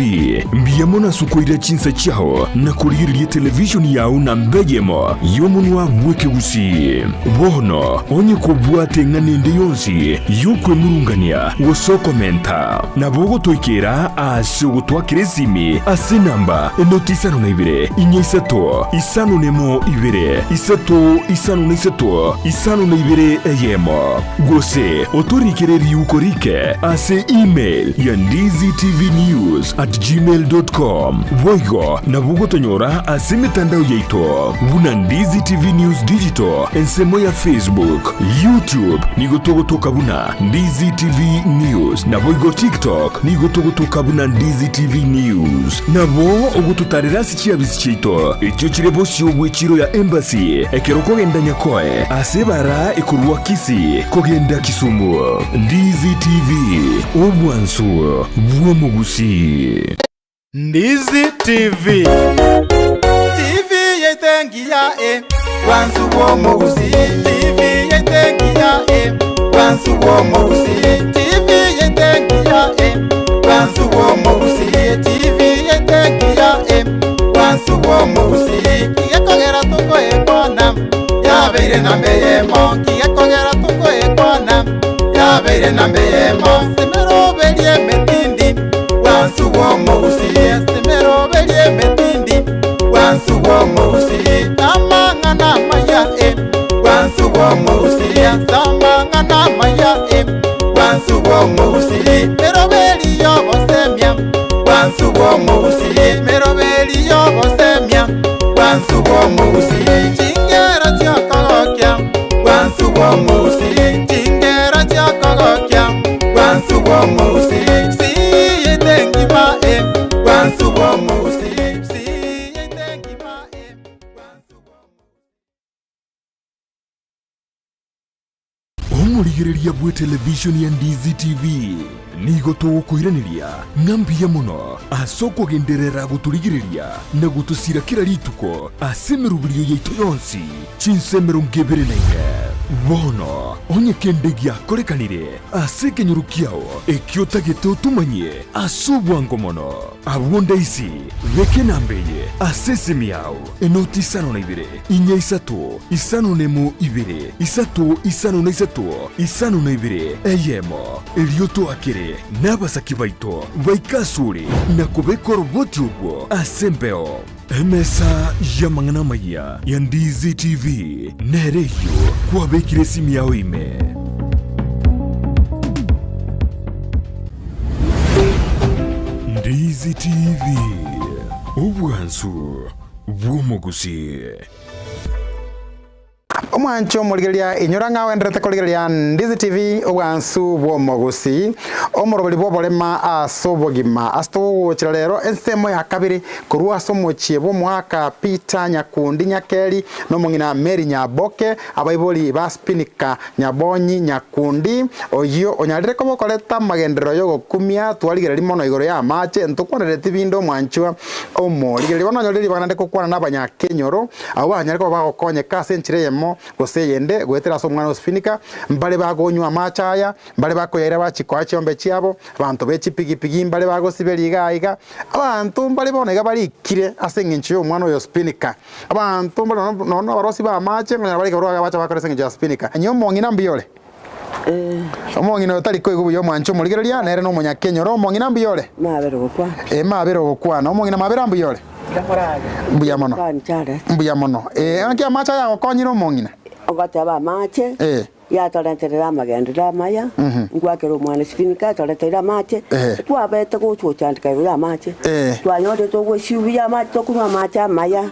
mbuya mono ase okoira chinsa chiao na korigereria etelevishoni yao namba eyemo y'omonwa bw'ekegusii. Bono onye kobwate eng'ana ende yonsi y'okwemurungania gose okomenta, nabo ogotoikera ase ogotwakera esimi ase enamba enoti isano na ibere, inya isato, isano nemo ibere, isato isano na isato, isano na ibere eyemo. Gose otorikere riuko rike ase email ya ndizitvnews@gmail.com. Boigo nabo ogotonyora ase emetandao yaito buna Ndizi TV News Digital ensemo ya Facebook, YouTube nigo togotoka buna Ndizi TV News naboigo TikTok nigo togotoka buna Ndizi TV News. Nabo ogototarera ase chiabisi chiaito echio chire bosio bw'echiro ya Embassy ekero okogenda Nyakoe ase ebara ekorwa Kisii kogenda Kisumu. Ndizi TV, obwansu bw'omogusii. Ndizi TV. TV yaito engiya e, bwansu bw'omogusii. TV yaito engiya e, bwansu bw'omogusii. TV yaito engiya e, bwansu bw'omogusii. TV yaito engiya e, bwansu bw'omogusii. Yabeire namba eyemo, nki gekogera tokoyekwana? Yabeire namba eyemo, semeroberie emetindi, bwansu bw'omogusii, semeroberie emetindi, bwansu bw'omogusii, amang'ana amaya e, bwansu bw'omogusii, amang'ana amaya e, bwansu bw'omogusii, meroberi y'obosemia, bwansu bw'omogusii, meroberi y'obosemia. Bwansu bw'omogusii, chingero chi'okogokia, Bwansu bw'omogusii, chingero chi'okogokia, Bwansu bw'omogusii, siyete engima e, Bwansu bw'omogusii, siyete engima e, Bwansu bw'omogusii. Omorigereria bw'etelevishoni ya Ndizi TV nigo togokoiraneria ng'a mbuya mono ase okogenderera gotorigereria na gotosira kera rituko ase emeroberio yaito yonsi chinsa 24. Bono onye kende giakorekanire ase ekenyoro kiao ekio otagete otomanyie ase obwango mono, abwo ndaisi beka enamba eye ase esimi yao. Enoti isano na ibere, inya isato, isano nemo ibere, isato isano na isato, isano na ibere, eyemo. Erio toakere nabasaki baito baike asore na kobeka oroboti orwo ase embeo. Emesa y'amang'ana amayia ya Ndizi TV nere eyio kwabekire esimi yao ime. Ndizi TV, obwansu bw'omogusii. Omwancho omorigereria inyora ng'a oenderete korigereria Ndizi TV obwansu bw'omogusii omoroberi bw'oborema ase obogima ase togogochera rero ensemo ya kabere korwa ase omochie bw'omoaka Peter Nyakundi Nyakeri na omong'ina Mary Nyaboke abaibori ba Spinika Nyabonyi Nyakundi, oyio onyarire koba okoreta amagenderero y'ogokumia, twarigereria mono igoro y'amache, ntokwanereti binde omwanchwa omorigereria. Bono onyorire ribaga naende gokwana n'abanyakenyoro, abwo banyare koba bagokonyeka ase enchera eyemo gose eyende, goetera ase omwana o Spinika, mbare bagonywa amache aya, mbare bakoyaira bachie koa chiombe chiabo, abanto be chipigipigi mbare bagosiberia iga iga, abanto mbare bono iga barikire ase eng'encho y'omwana oyo Spinika. Abanto mbare nonya nabarosi b'amache, nkonyora bare igoro bacha bakora ase engencho ya Spinika. Onye omong'ina mbuya ore? Omong'ina oyo tari koigwa buya omwanche omorigereria, nere nomonyakenyoro. Omong'ina mbuya ore? Mabere ogokwana. Ee, mabere ogokwana. Omong'ina mabere mbuya ore? Mbuya mono. Mbuya mono. Ee, naki amache aya agokonyire omong'ina? Ogoteba amache. Ee. Yatorenterera amagenderero amaya, ngwakera omwana Spinika yatoreteire amache, twabete gochia gochandeka igoro y'amache, twanyorete ogwesiu buya amache tokonywa amache amaya,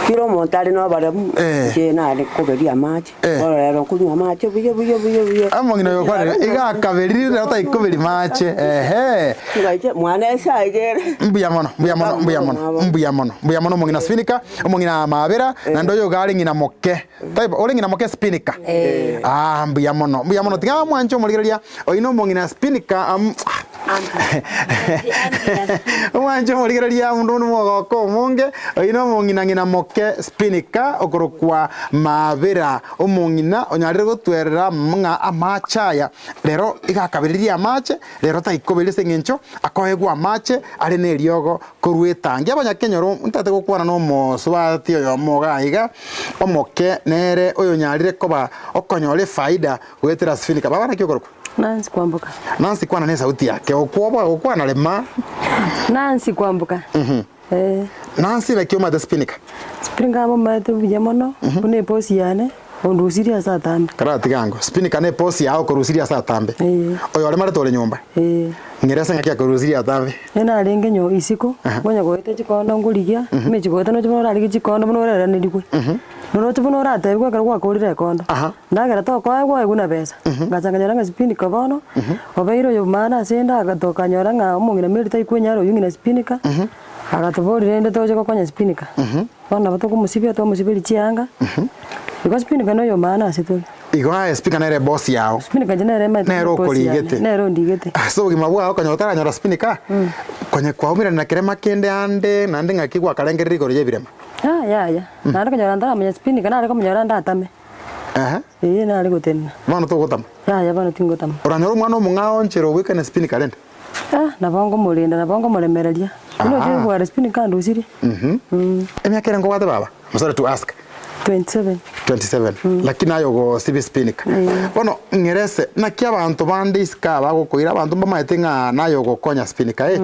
kera omonto are noboremu, inche nare koberia amache, bono rero nkonywa amache buya buya buya buya. Omong'ina oyo okwanire, iga akaberire rero taikoberia mache, ehe. Ngaiche mwana ase iga ere. Mbuya mono, mbuya mono, mbuya mono, mbuya mono, mbuya mono omong'ina Spinika, omong'ina Mabera, naende oyo iga are ng'ina moke. Taibo, ore ng'ina moke Spinika. Ah, mbuya mono, mbuya mono. Tiga mwanche omorigereria, oyio nomong'ina Spinika, am, omwanche omorigereria omonto onde omogoko omonge, oyio nomong'ina ng'ina moke Spinika, okorokwa Mabera, omong'ina onyarire gotwerera ng'a amache aya, rero iga akabereria amache, rero taikoberia ase eng'encho akoegwa amache are na eriogo Korwa etangi abanyakenyoro ntagete gokwana nomosubati oyomo iga iga, omoke nere oyonyarire koba okonyora efaida goetera ase Finika. Baba naki okorokwa? Nancy Kwamboka. Nancy kwana nesauti yake, okwoboa gokwana rema. Nancy Kwamboka. Eh. Nancy naki omanyete Spinika? Spinika amomaete buya mono, buna eposi yane, ondusirie ase atambe. Karatiga ango, Spinika ne eposi yao okorusirie ase atambe. Eh. Oyo oremarete ore nyomba? Eh. Ng'ira ase ng'aki akorusirie atambe. Onye narenge nyo isiko, nkonya goeta chikondo nkorigia, emechie goeta noche buna orarigie chikondo buna oreraneriwe. Noroche buna oratebiwe ekero gwakorire ekondo, ndagera tokoegwa oegwe na besa. Ngacha nkanyora ng'a Spinika bono, obeire oyo maana ase ende agatoka akanyora ng'a omong'ina Mary taikwenyara oyio ng'ina Spinika, agatoboria rende toche gokonya Spinika. Bono nabo tokomosibia twamosiberia chianga, igo Spinika noyo maana ase tore. Igo aye Spika nere eboss yao. Spinika inche nere emaete Nere boss yane, okorigete. nere ondigete. Ase obogima bwao konya otaranyora Spinika, konya kwaumerana na kerema kende ande naende ng'aki gwakarengereria igoro y'ebirema. Ah yaya, naende konyora ntaramanya Spinika nare komonyora ndatame. Ehe. Eeh nare gotenena. Bono togotama. Yaya bono tingotama. Oranyore omwana omong'ao onchera obwekane Spinika rende. Ah nabo ngomorenda nabo ngomoremereria. Buna Aha. ochire kobwara Spinika andusirie. Emiaka ere nkobwate baba? I'm sorry to ask. 27. 27 lakini aye ogosiba espinika. Bono ng'erese naki abanto bande isiko aba bagokoira abanto mbamaete ng'a naye ogokonya spinika eh,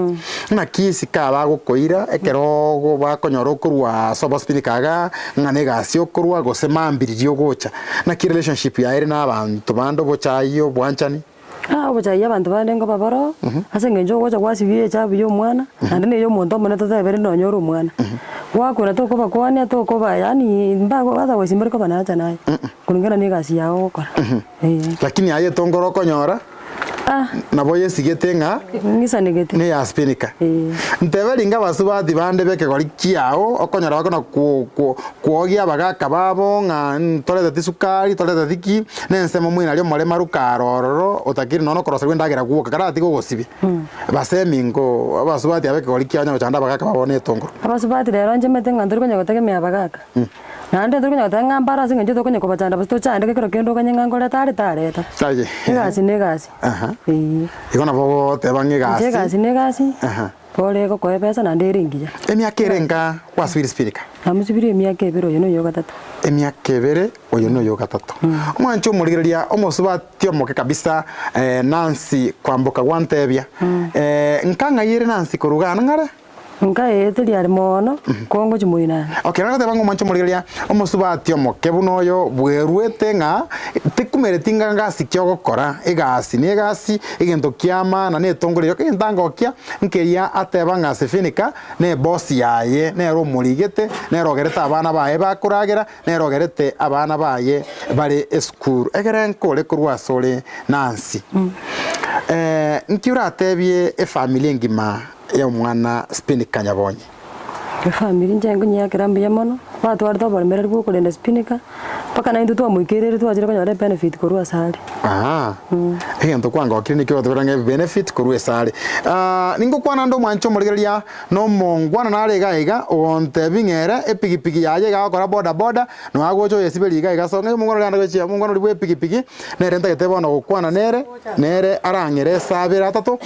naki isiko aba bagokoira ekero ogo bakonyora okorwa ase obospinika igaa ng'a na egasi okorwa gose mambia riria ogocha. Naki relationship yaye ere na abanto bande obochai obwanchani? Ah obochai abanto bande nkoba boroo, ase eng'encho ogocha gwasibia echabu ya omwana, naende na eya omonto omonene totebere nonye ore omwana. Gwakora tokobakwania tokoba yaani mbago otherwise mbari koba na haja naye, kulingana na egasi yago ogokora, eh. Lakini aye etongoro okonyora. Ah. Nabo yesigete ng'a Ng'isanegete. neyaspinika. Eh. Ntebe ringa abasubati bande b'ekegori kiao, okonyora bakona kwo- kwo- kwogia abagaka babo ng'a ntoreteti sukari, toreteti ki, na ensemo moino aria omoremaru kare ororo, otakiri nonya okoroserwa endagera gwoka, karatiga ogosibia. Basemi nko abasubati aba ekegori kiao onye gochanda abagaka babo na etongoro. Abasubati rero nchemete ng'a ntori konya gotegemea abagaka. Naende ntori konya goteba ng'a mbare ase eng'encho tokonya kobachanda gose tochandeke ekero kende okanye ng'a nkoreta are tareta. Aye. Egasi na egasi. Aha. Eeh. Igo nabo ogoteba ng'a Inche egasi. egasi na egasi, Aha. bore egokoa ebesa naende ere engiya. Emiaka ere enga gwasibire sipirika? Namosibirie emiaka ebere oyo noyo ogatato. Emiaka ebere oyo noyo ogatato. Omwanche omorigereria omosubati omoke kabisa Nancy kwamboka gwantebia, nka ng'ai ere Nancy koruga aa ng'are? Nkaeeteria are mono, kongochia moino ane. Okay, nare goteba ng'a omwanche omorigereria omosubati omoke buna oyo bweruete ng'a tekumereti ng'a ngasi ki ogokora, egasi na egasi, egento kia maana na etongoro erio, egento angokia nkeria ateba ng'a Sifinika na eboss yaye, nere omorigete, nere ogerete abana baye bakoragera, nere ogerete abana baye bare esukuru. Ekere nkore korwa asore Nancy, nki oratebie efamiri engima y'omwana Spinika Nyabonyi. Efamiri inche nkonyeakera mbuya mono, batwarete oboremereri bwa okorenda Spinika, mpaka naintwe twamoikereire twachire konyora ebenefit korwa ase are. Ahaa, egento kwangokire nikio ogotebera ng'a ebenefit korwa ase are. Ningokwana ande omwanche omorigereria na omongwana nare iga iga, ogontebia ng'a ere epigipigi yaye iga agokora boda boda, nonya agocha oyesiberia iga iga so ng'a omongwana oria ande gochia omongwana oria bwa epigipigi, nere ntagete bono gokwana nere. Nere arang'ere esabere atato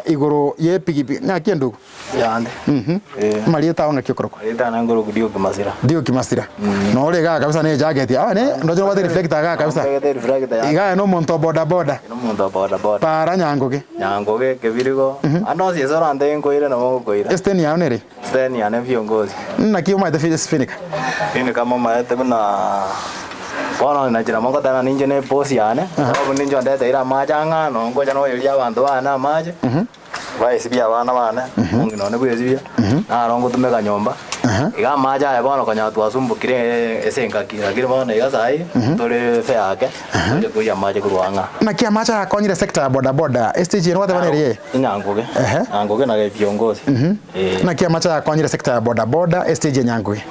igoro y'epigipigi. Ng'aki endugu? Yande. Mhm. Eh. Amarieta ao ng'aki okorokwa? Marieta ane nkorokwa Dioki Masira. Dioki Masira. Nore igaa kabisa ne ejacket. Ah ne ndoche nobwate reflector igaa kabisa. Mbegete reflector yane. Igaa no omonto o boda boda. No omonto o boda boda. Para Nyangoge. Nyangoge, Kebirigo. Ande onsi ase orantebie nkoire nabo ngokoira. Esteni yao nere? Esteni yane viongozi. Naki omaete Finika? Finika momaete buna bono nachira mogotana ninche ne ebosi yane, sababu ninche ondeteire amache ang'a nonya ngocha noyeria abanto bane amache, baesibie abana bane, omong'ina one bwesibia, naro ngotumeka nyomba, iga amache aya bono konya twasumbukire ase engaki, lakini bono iga saii, tore fair ake, toche koiyia amache korwa ang'a. Naki amache ayakonyire sector ya boda boda, estage eye nogoteba nere eye? Nyanguge, Ehe. Nyanguge na viongozi. Eh. Naki amache ayakonyire sector ya boda boda, estage ya Nyanguge?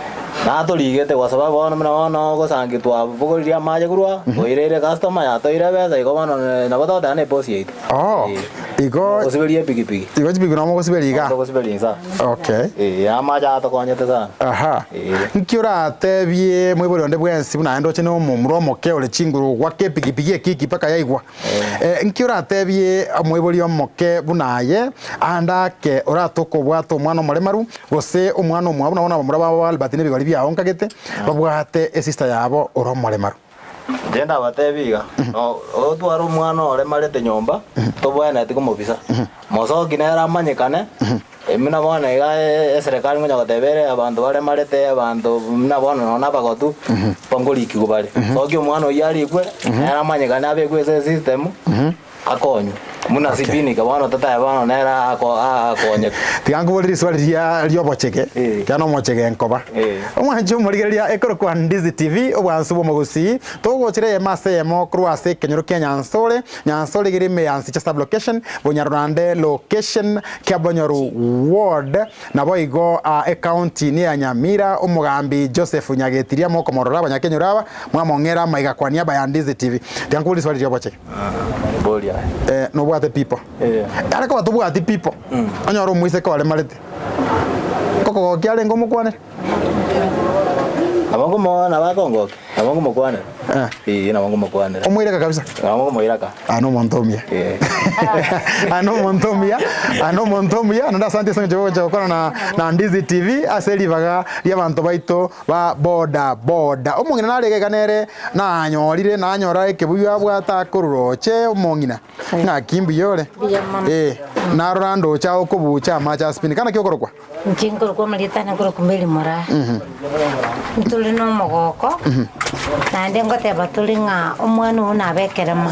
Natorigete kwa sababu bono buna bono ogosangi twabogoririe amache korwa, toireire customer yatoeire ebesa igo bono nabo togoteba na ebosi yaito. Oh, Eh. igo Gosiberia epikipiki. igo chipikipiki nabo mogosiberia iga? Togosiberia insa. Okay. Eh, amache atokonyete sana. Aha. Eh. Nki oratebie moibori onde bwensi buna aye ndoche na omomura omoke ore chinguru gwaka epikipiki ekiki mpaka yaigwa. Eh, nki oratebie omoibori omoke buna aye, ande ake oratoke obwate omwana omoremaru, gose omwana omwabo, buna bono abamura babo ba Albert na ebigori biao nkagete, babwate esister yabo ore omoremaru. Inche ndabatebie iga, no otware omwana oremarete nyomba, tobwenereti komobisa. Mosoki nere amanyekane, buna bono iga eserekari ngonya goteba ere abanto baremarete, abanto buna bono nonya na abagotu, bangorikigwa bare. Soki omwana oyio arikwe, nere amanyekane abekwe ase esystem, akonywe. Buna Sipinika bono tatae bono nere ako- akonyeke. Tiga nkoborie riswali ria riobochege, Eh. kiagera nomochege nkoba. Eh. Omwanchi omorigereria ekorokwa Ndizi TV, obwansu bw'omogusii, togochera eyemo ase eyemo korwa ase ekenyoro kia Nyansore, Nyansore igere ime ya Nsicha sub-location, Bonyarurande location, Kiabonyoru ward, naboigo aa ecounty ni ya Nyamira, omogambi Joseph Nyagetiria mokomorora abanyakenyoro aba, mwamong'era amaiga kwa niaba ya Ndizi TV. Tiga nkoborie riswali riobochege. Boria. Eh, nobwate people. Eh. Are koba tobwati people. Onyore omoiseke oremarete. Nkokogokia arenge omokwanere. Nabo nkomo nabo akongokia, nabo nkomokwanera. Eh. Nabo nkomokwanera. Omoiraka kabisa? Nabo nkomoiraka. Aa nomonto omuya. Eh. Aa nomonto omuya, aa nomonto omuya, naende asante ase eng'encho yogocha gokwana na na Ndizi TV ase ribaga ri'abanto baito ba boda boda. Omong'ina nare iga iga nere nanyorire nanyora ekebuyu abwate akorwa roche omong'ina. Ng'aki mbuya ore? Mbuya mono. Eh, narora ndoche agokobucha amache a spin. Kana ki okorokwa? Inche nkorokwa amarieta ane nkorokwa Mary Moraa. Ntore na omogoko, naende ngoteba tore ng'a omwana oyo nabe ekerema.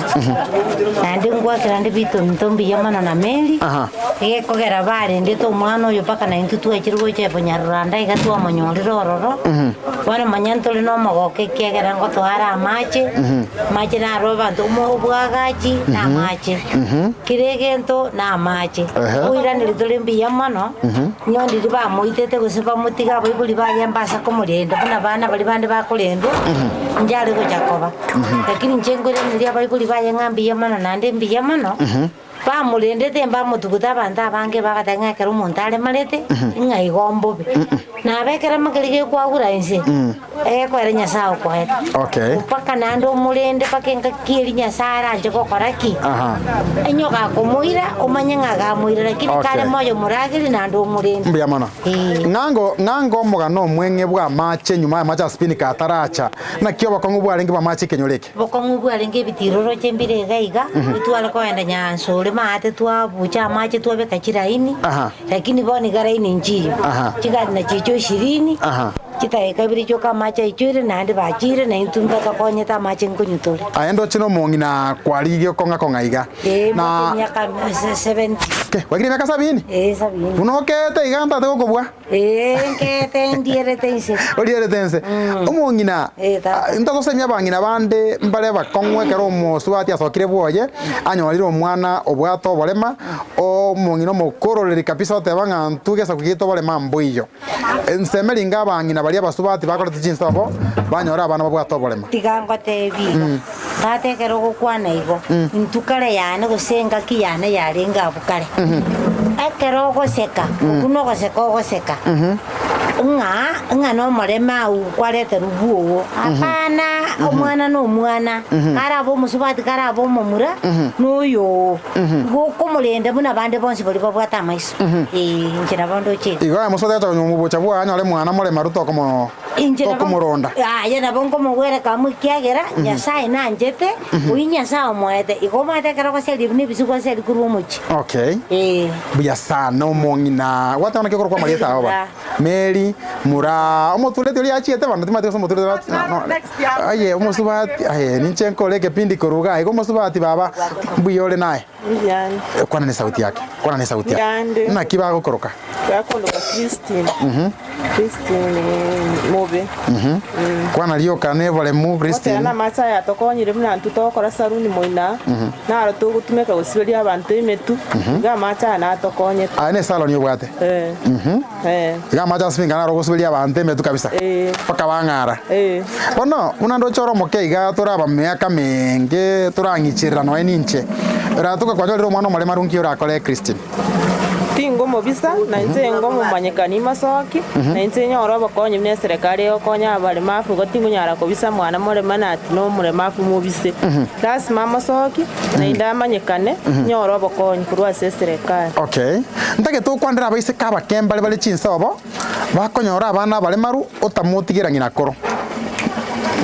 Naende ngwakera ande Peter ominto mbuya mono na Mary, Aha. egekogera barendete omwana oyo mpaka naintwe twachire gocha Ebonyaruranda iga twamonyorire ororo. Bono manya ntore na omogoko ekiagera ngotoa are amache, amache naro abanto omo obwagachi na amache, kera egento na amache. Ehe. Oiraneri tore mbuya mono, inwe ndiria bamoitete gose bamotiga abaibori baye mbasa komorenda buna abana baria bande bakorendwa, inche are gocha koba. Lakini inche nkoiraneria abaibori baye ng'a mbuya mono naende mbuya mono. Bamorendete mbamotuguta abanto abange bagateba ng'a ekero omonto aremarete, ng'a igo mbobe. Nabo ekeremo keria gekwagura inse, egekoera Nyasae okoete. Okay. Mpaka naende omorende mpaka engaki eria Nyasae aranche gokora ki? Aha. Onye gakomoira, omanye ng'a gamoira, lakini Okay. kare moyo moragerie naende omorende. Mbuya mono. Ee. Ng'ango ng'ango omogano omweng'e bw'amache nyuma y'amache a Spinika ataracha, naki obokong'u bwarenge bw'amache ekenyoro eke? Bokong'u bwarenge ebitiiroroche mbire iga iga, tware kogenda nyansore maate twabucha amache twabeka chiraini, Aha. lakini bono iga raini nchiyo. Aha. Chigari nachicho ishirini, Aha. chidakika ibere chioka amache aichoire naende bachire na intwe mbatokonyete amache nkonywa tore. Aye ndoche nomong'ina kwarigia okong'a-kong'a iga. Ee, Na mbwate emiaka 70. Ke, gwakire emiaka sabini? Ee, sabini. Buna okeete iga ntate gokobua. Ee, nkeete ndierete inse. Orierete inse. Omong'ina, Eh, tata. ah, ntogosemia abang'ina bande mbare bakong'u ekero omosubati asokire bwoye, anyorire omwana obwate oborema, omong'ina omokororeri kabisa oteba ng'a ntwe gesaku giaito oborema mboiyo. Nseme ringa abang'ina baria abasubati bakorete chinsobo, banyore abana babwate oborema. Tiga ngotebie iga, tata ekero ogokwana igo, intwe kare yane gose engaki yane yarenge abwo kare, ekero ogoseka, okwo nogoseka ogoseka, ng'a ng'a nomoreme agwo kwareterwa bwogo, hapana, omwana na omwana, karabe omosubati karabe omomura, noyo oo, igo okomorenda buna abande bonsi baria babwate amaiso, eh, inche nabo ndoche igo. Igo aye mosubati agocha konywa omobocha bwaye anyore mwana moremaru tokomo Inche nabo tokomoronda. aye nabo nkomogwereka amo ekiagera Nyasae nanchete, oyio Nyasae omoete. Igo omanyete ekero ogoseria buna ebisusu gwaseria korwa omochie. Okay. Ee. Buya sana omong'ina. Gwateba naki okorokwa amarieta ao ba? Muraa. Mary Muraa. Omotureti oria achiete bono timanyeti gose omotureti no no aye omosubati aye ninche nkore ekepindi korwa igaa igo omosubati baba mbuya ore naye? Mbuya. Kwana ne sauti yake, kwana ne sauti yake. Mbuya ande. Naki bagokoroka? Bakondoka Christine. Christine Mobe. Kwana rioka ne boremu Christine. Goteba namache aya atokonyire buna intwe togokora saruni moino aa, naro togotumeka gosiberia abanto emetu, iga amache aya natokonyete. Aye ne salon obwate? Eh. Eh. Iga amache ase finga naro ogosiberia abanto emetu kabisa? Eh. Mpaka bang'ara? Eh. Bono buna ndoche ore omoke iga tore abamiaka menge torang'icherera nonya ninche, oratoke kwanyorire omwana omoremaru nki orakore Christine? Tingomobisa, na inche ngomomanyekani mosoki, na inche nyore obokonyi buna eserekari egokonya abaremafu, igo tingonyara kobisa mwana morema na ati nomoremafu mobise. Lasima amosoki, naende amanyekane, nyore obokonyi korwa ase eserekari. Okay. Ntagete okwanere abaiseke abake mbare bare chinsobo, bakonyora abana abaremaru, otamotigera ng'ina koro.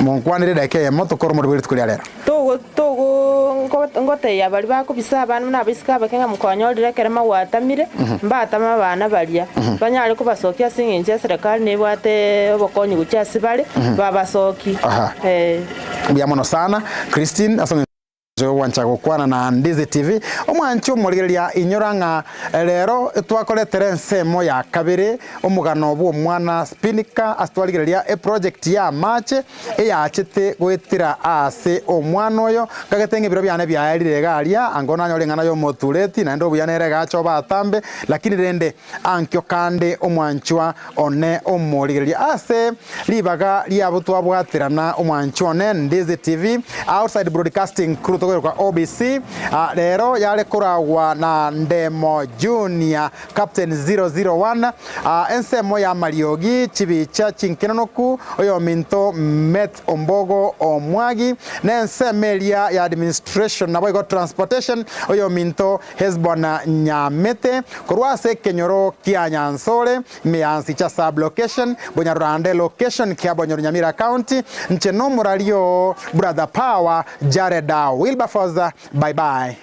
Monkwanere edakika eyemo tokore omorweri rituko ria rero. Togo togo nko ngotebia baria bakobisa abana buna abaiseke abake ng'a mokwanyorire ekerema gwatamire, mbatame abana baria, banyare kobasokia ase eng'encho eserekari nebwate obokonyi gochia ase bare, babasokie. Aha. Eh. Mbuya mono sana Christine ase eng'encho yogwancha gokwana na Ndizi TV. Omwanchi omorigereria inyora ng'a rero twakoretera ensemo ya kabere omogano bw'omwana Spinika ase twarigereria eproject ya amache eyachete goetera aase omwana oyo, nkagete ng'a ebiro biane biaerire iga aria, ango nanyore eng'ana y'omotureti, naende obuya nere egacha obe atambe, lakini rende ankio kande omwanchwa one omorigereria ase ribaga riabo twabwaterana omwanchwa one Ndizi TV Outside Broadcasting Crew. tokoirwa OBC. Rero yare koragwa na Ndemo Junior Captain 001 ensemo ya mariogi chibicha chinkenonoku oyominto Met Ombogo Omwagi na ensemo eria ya administration naboigo transportation oyominto Hesbon Nyamete korwa ase ekenyoro kia Nyansore ime ya Nsicha sub location Bonyarurande location Kiabonyoru Nyamira county nche nomorario Brother Power Jared Wilberforce bye bye.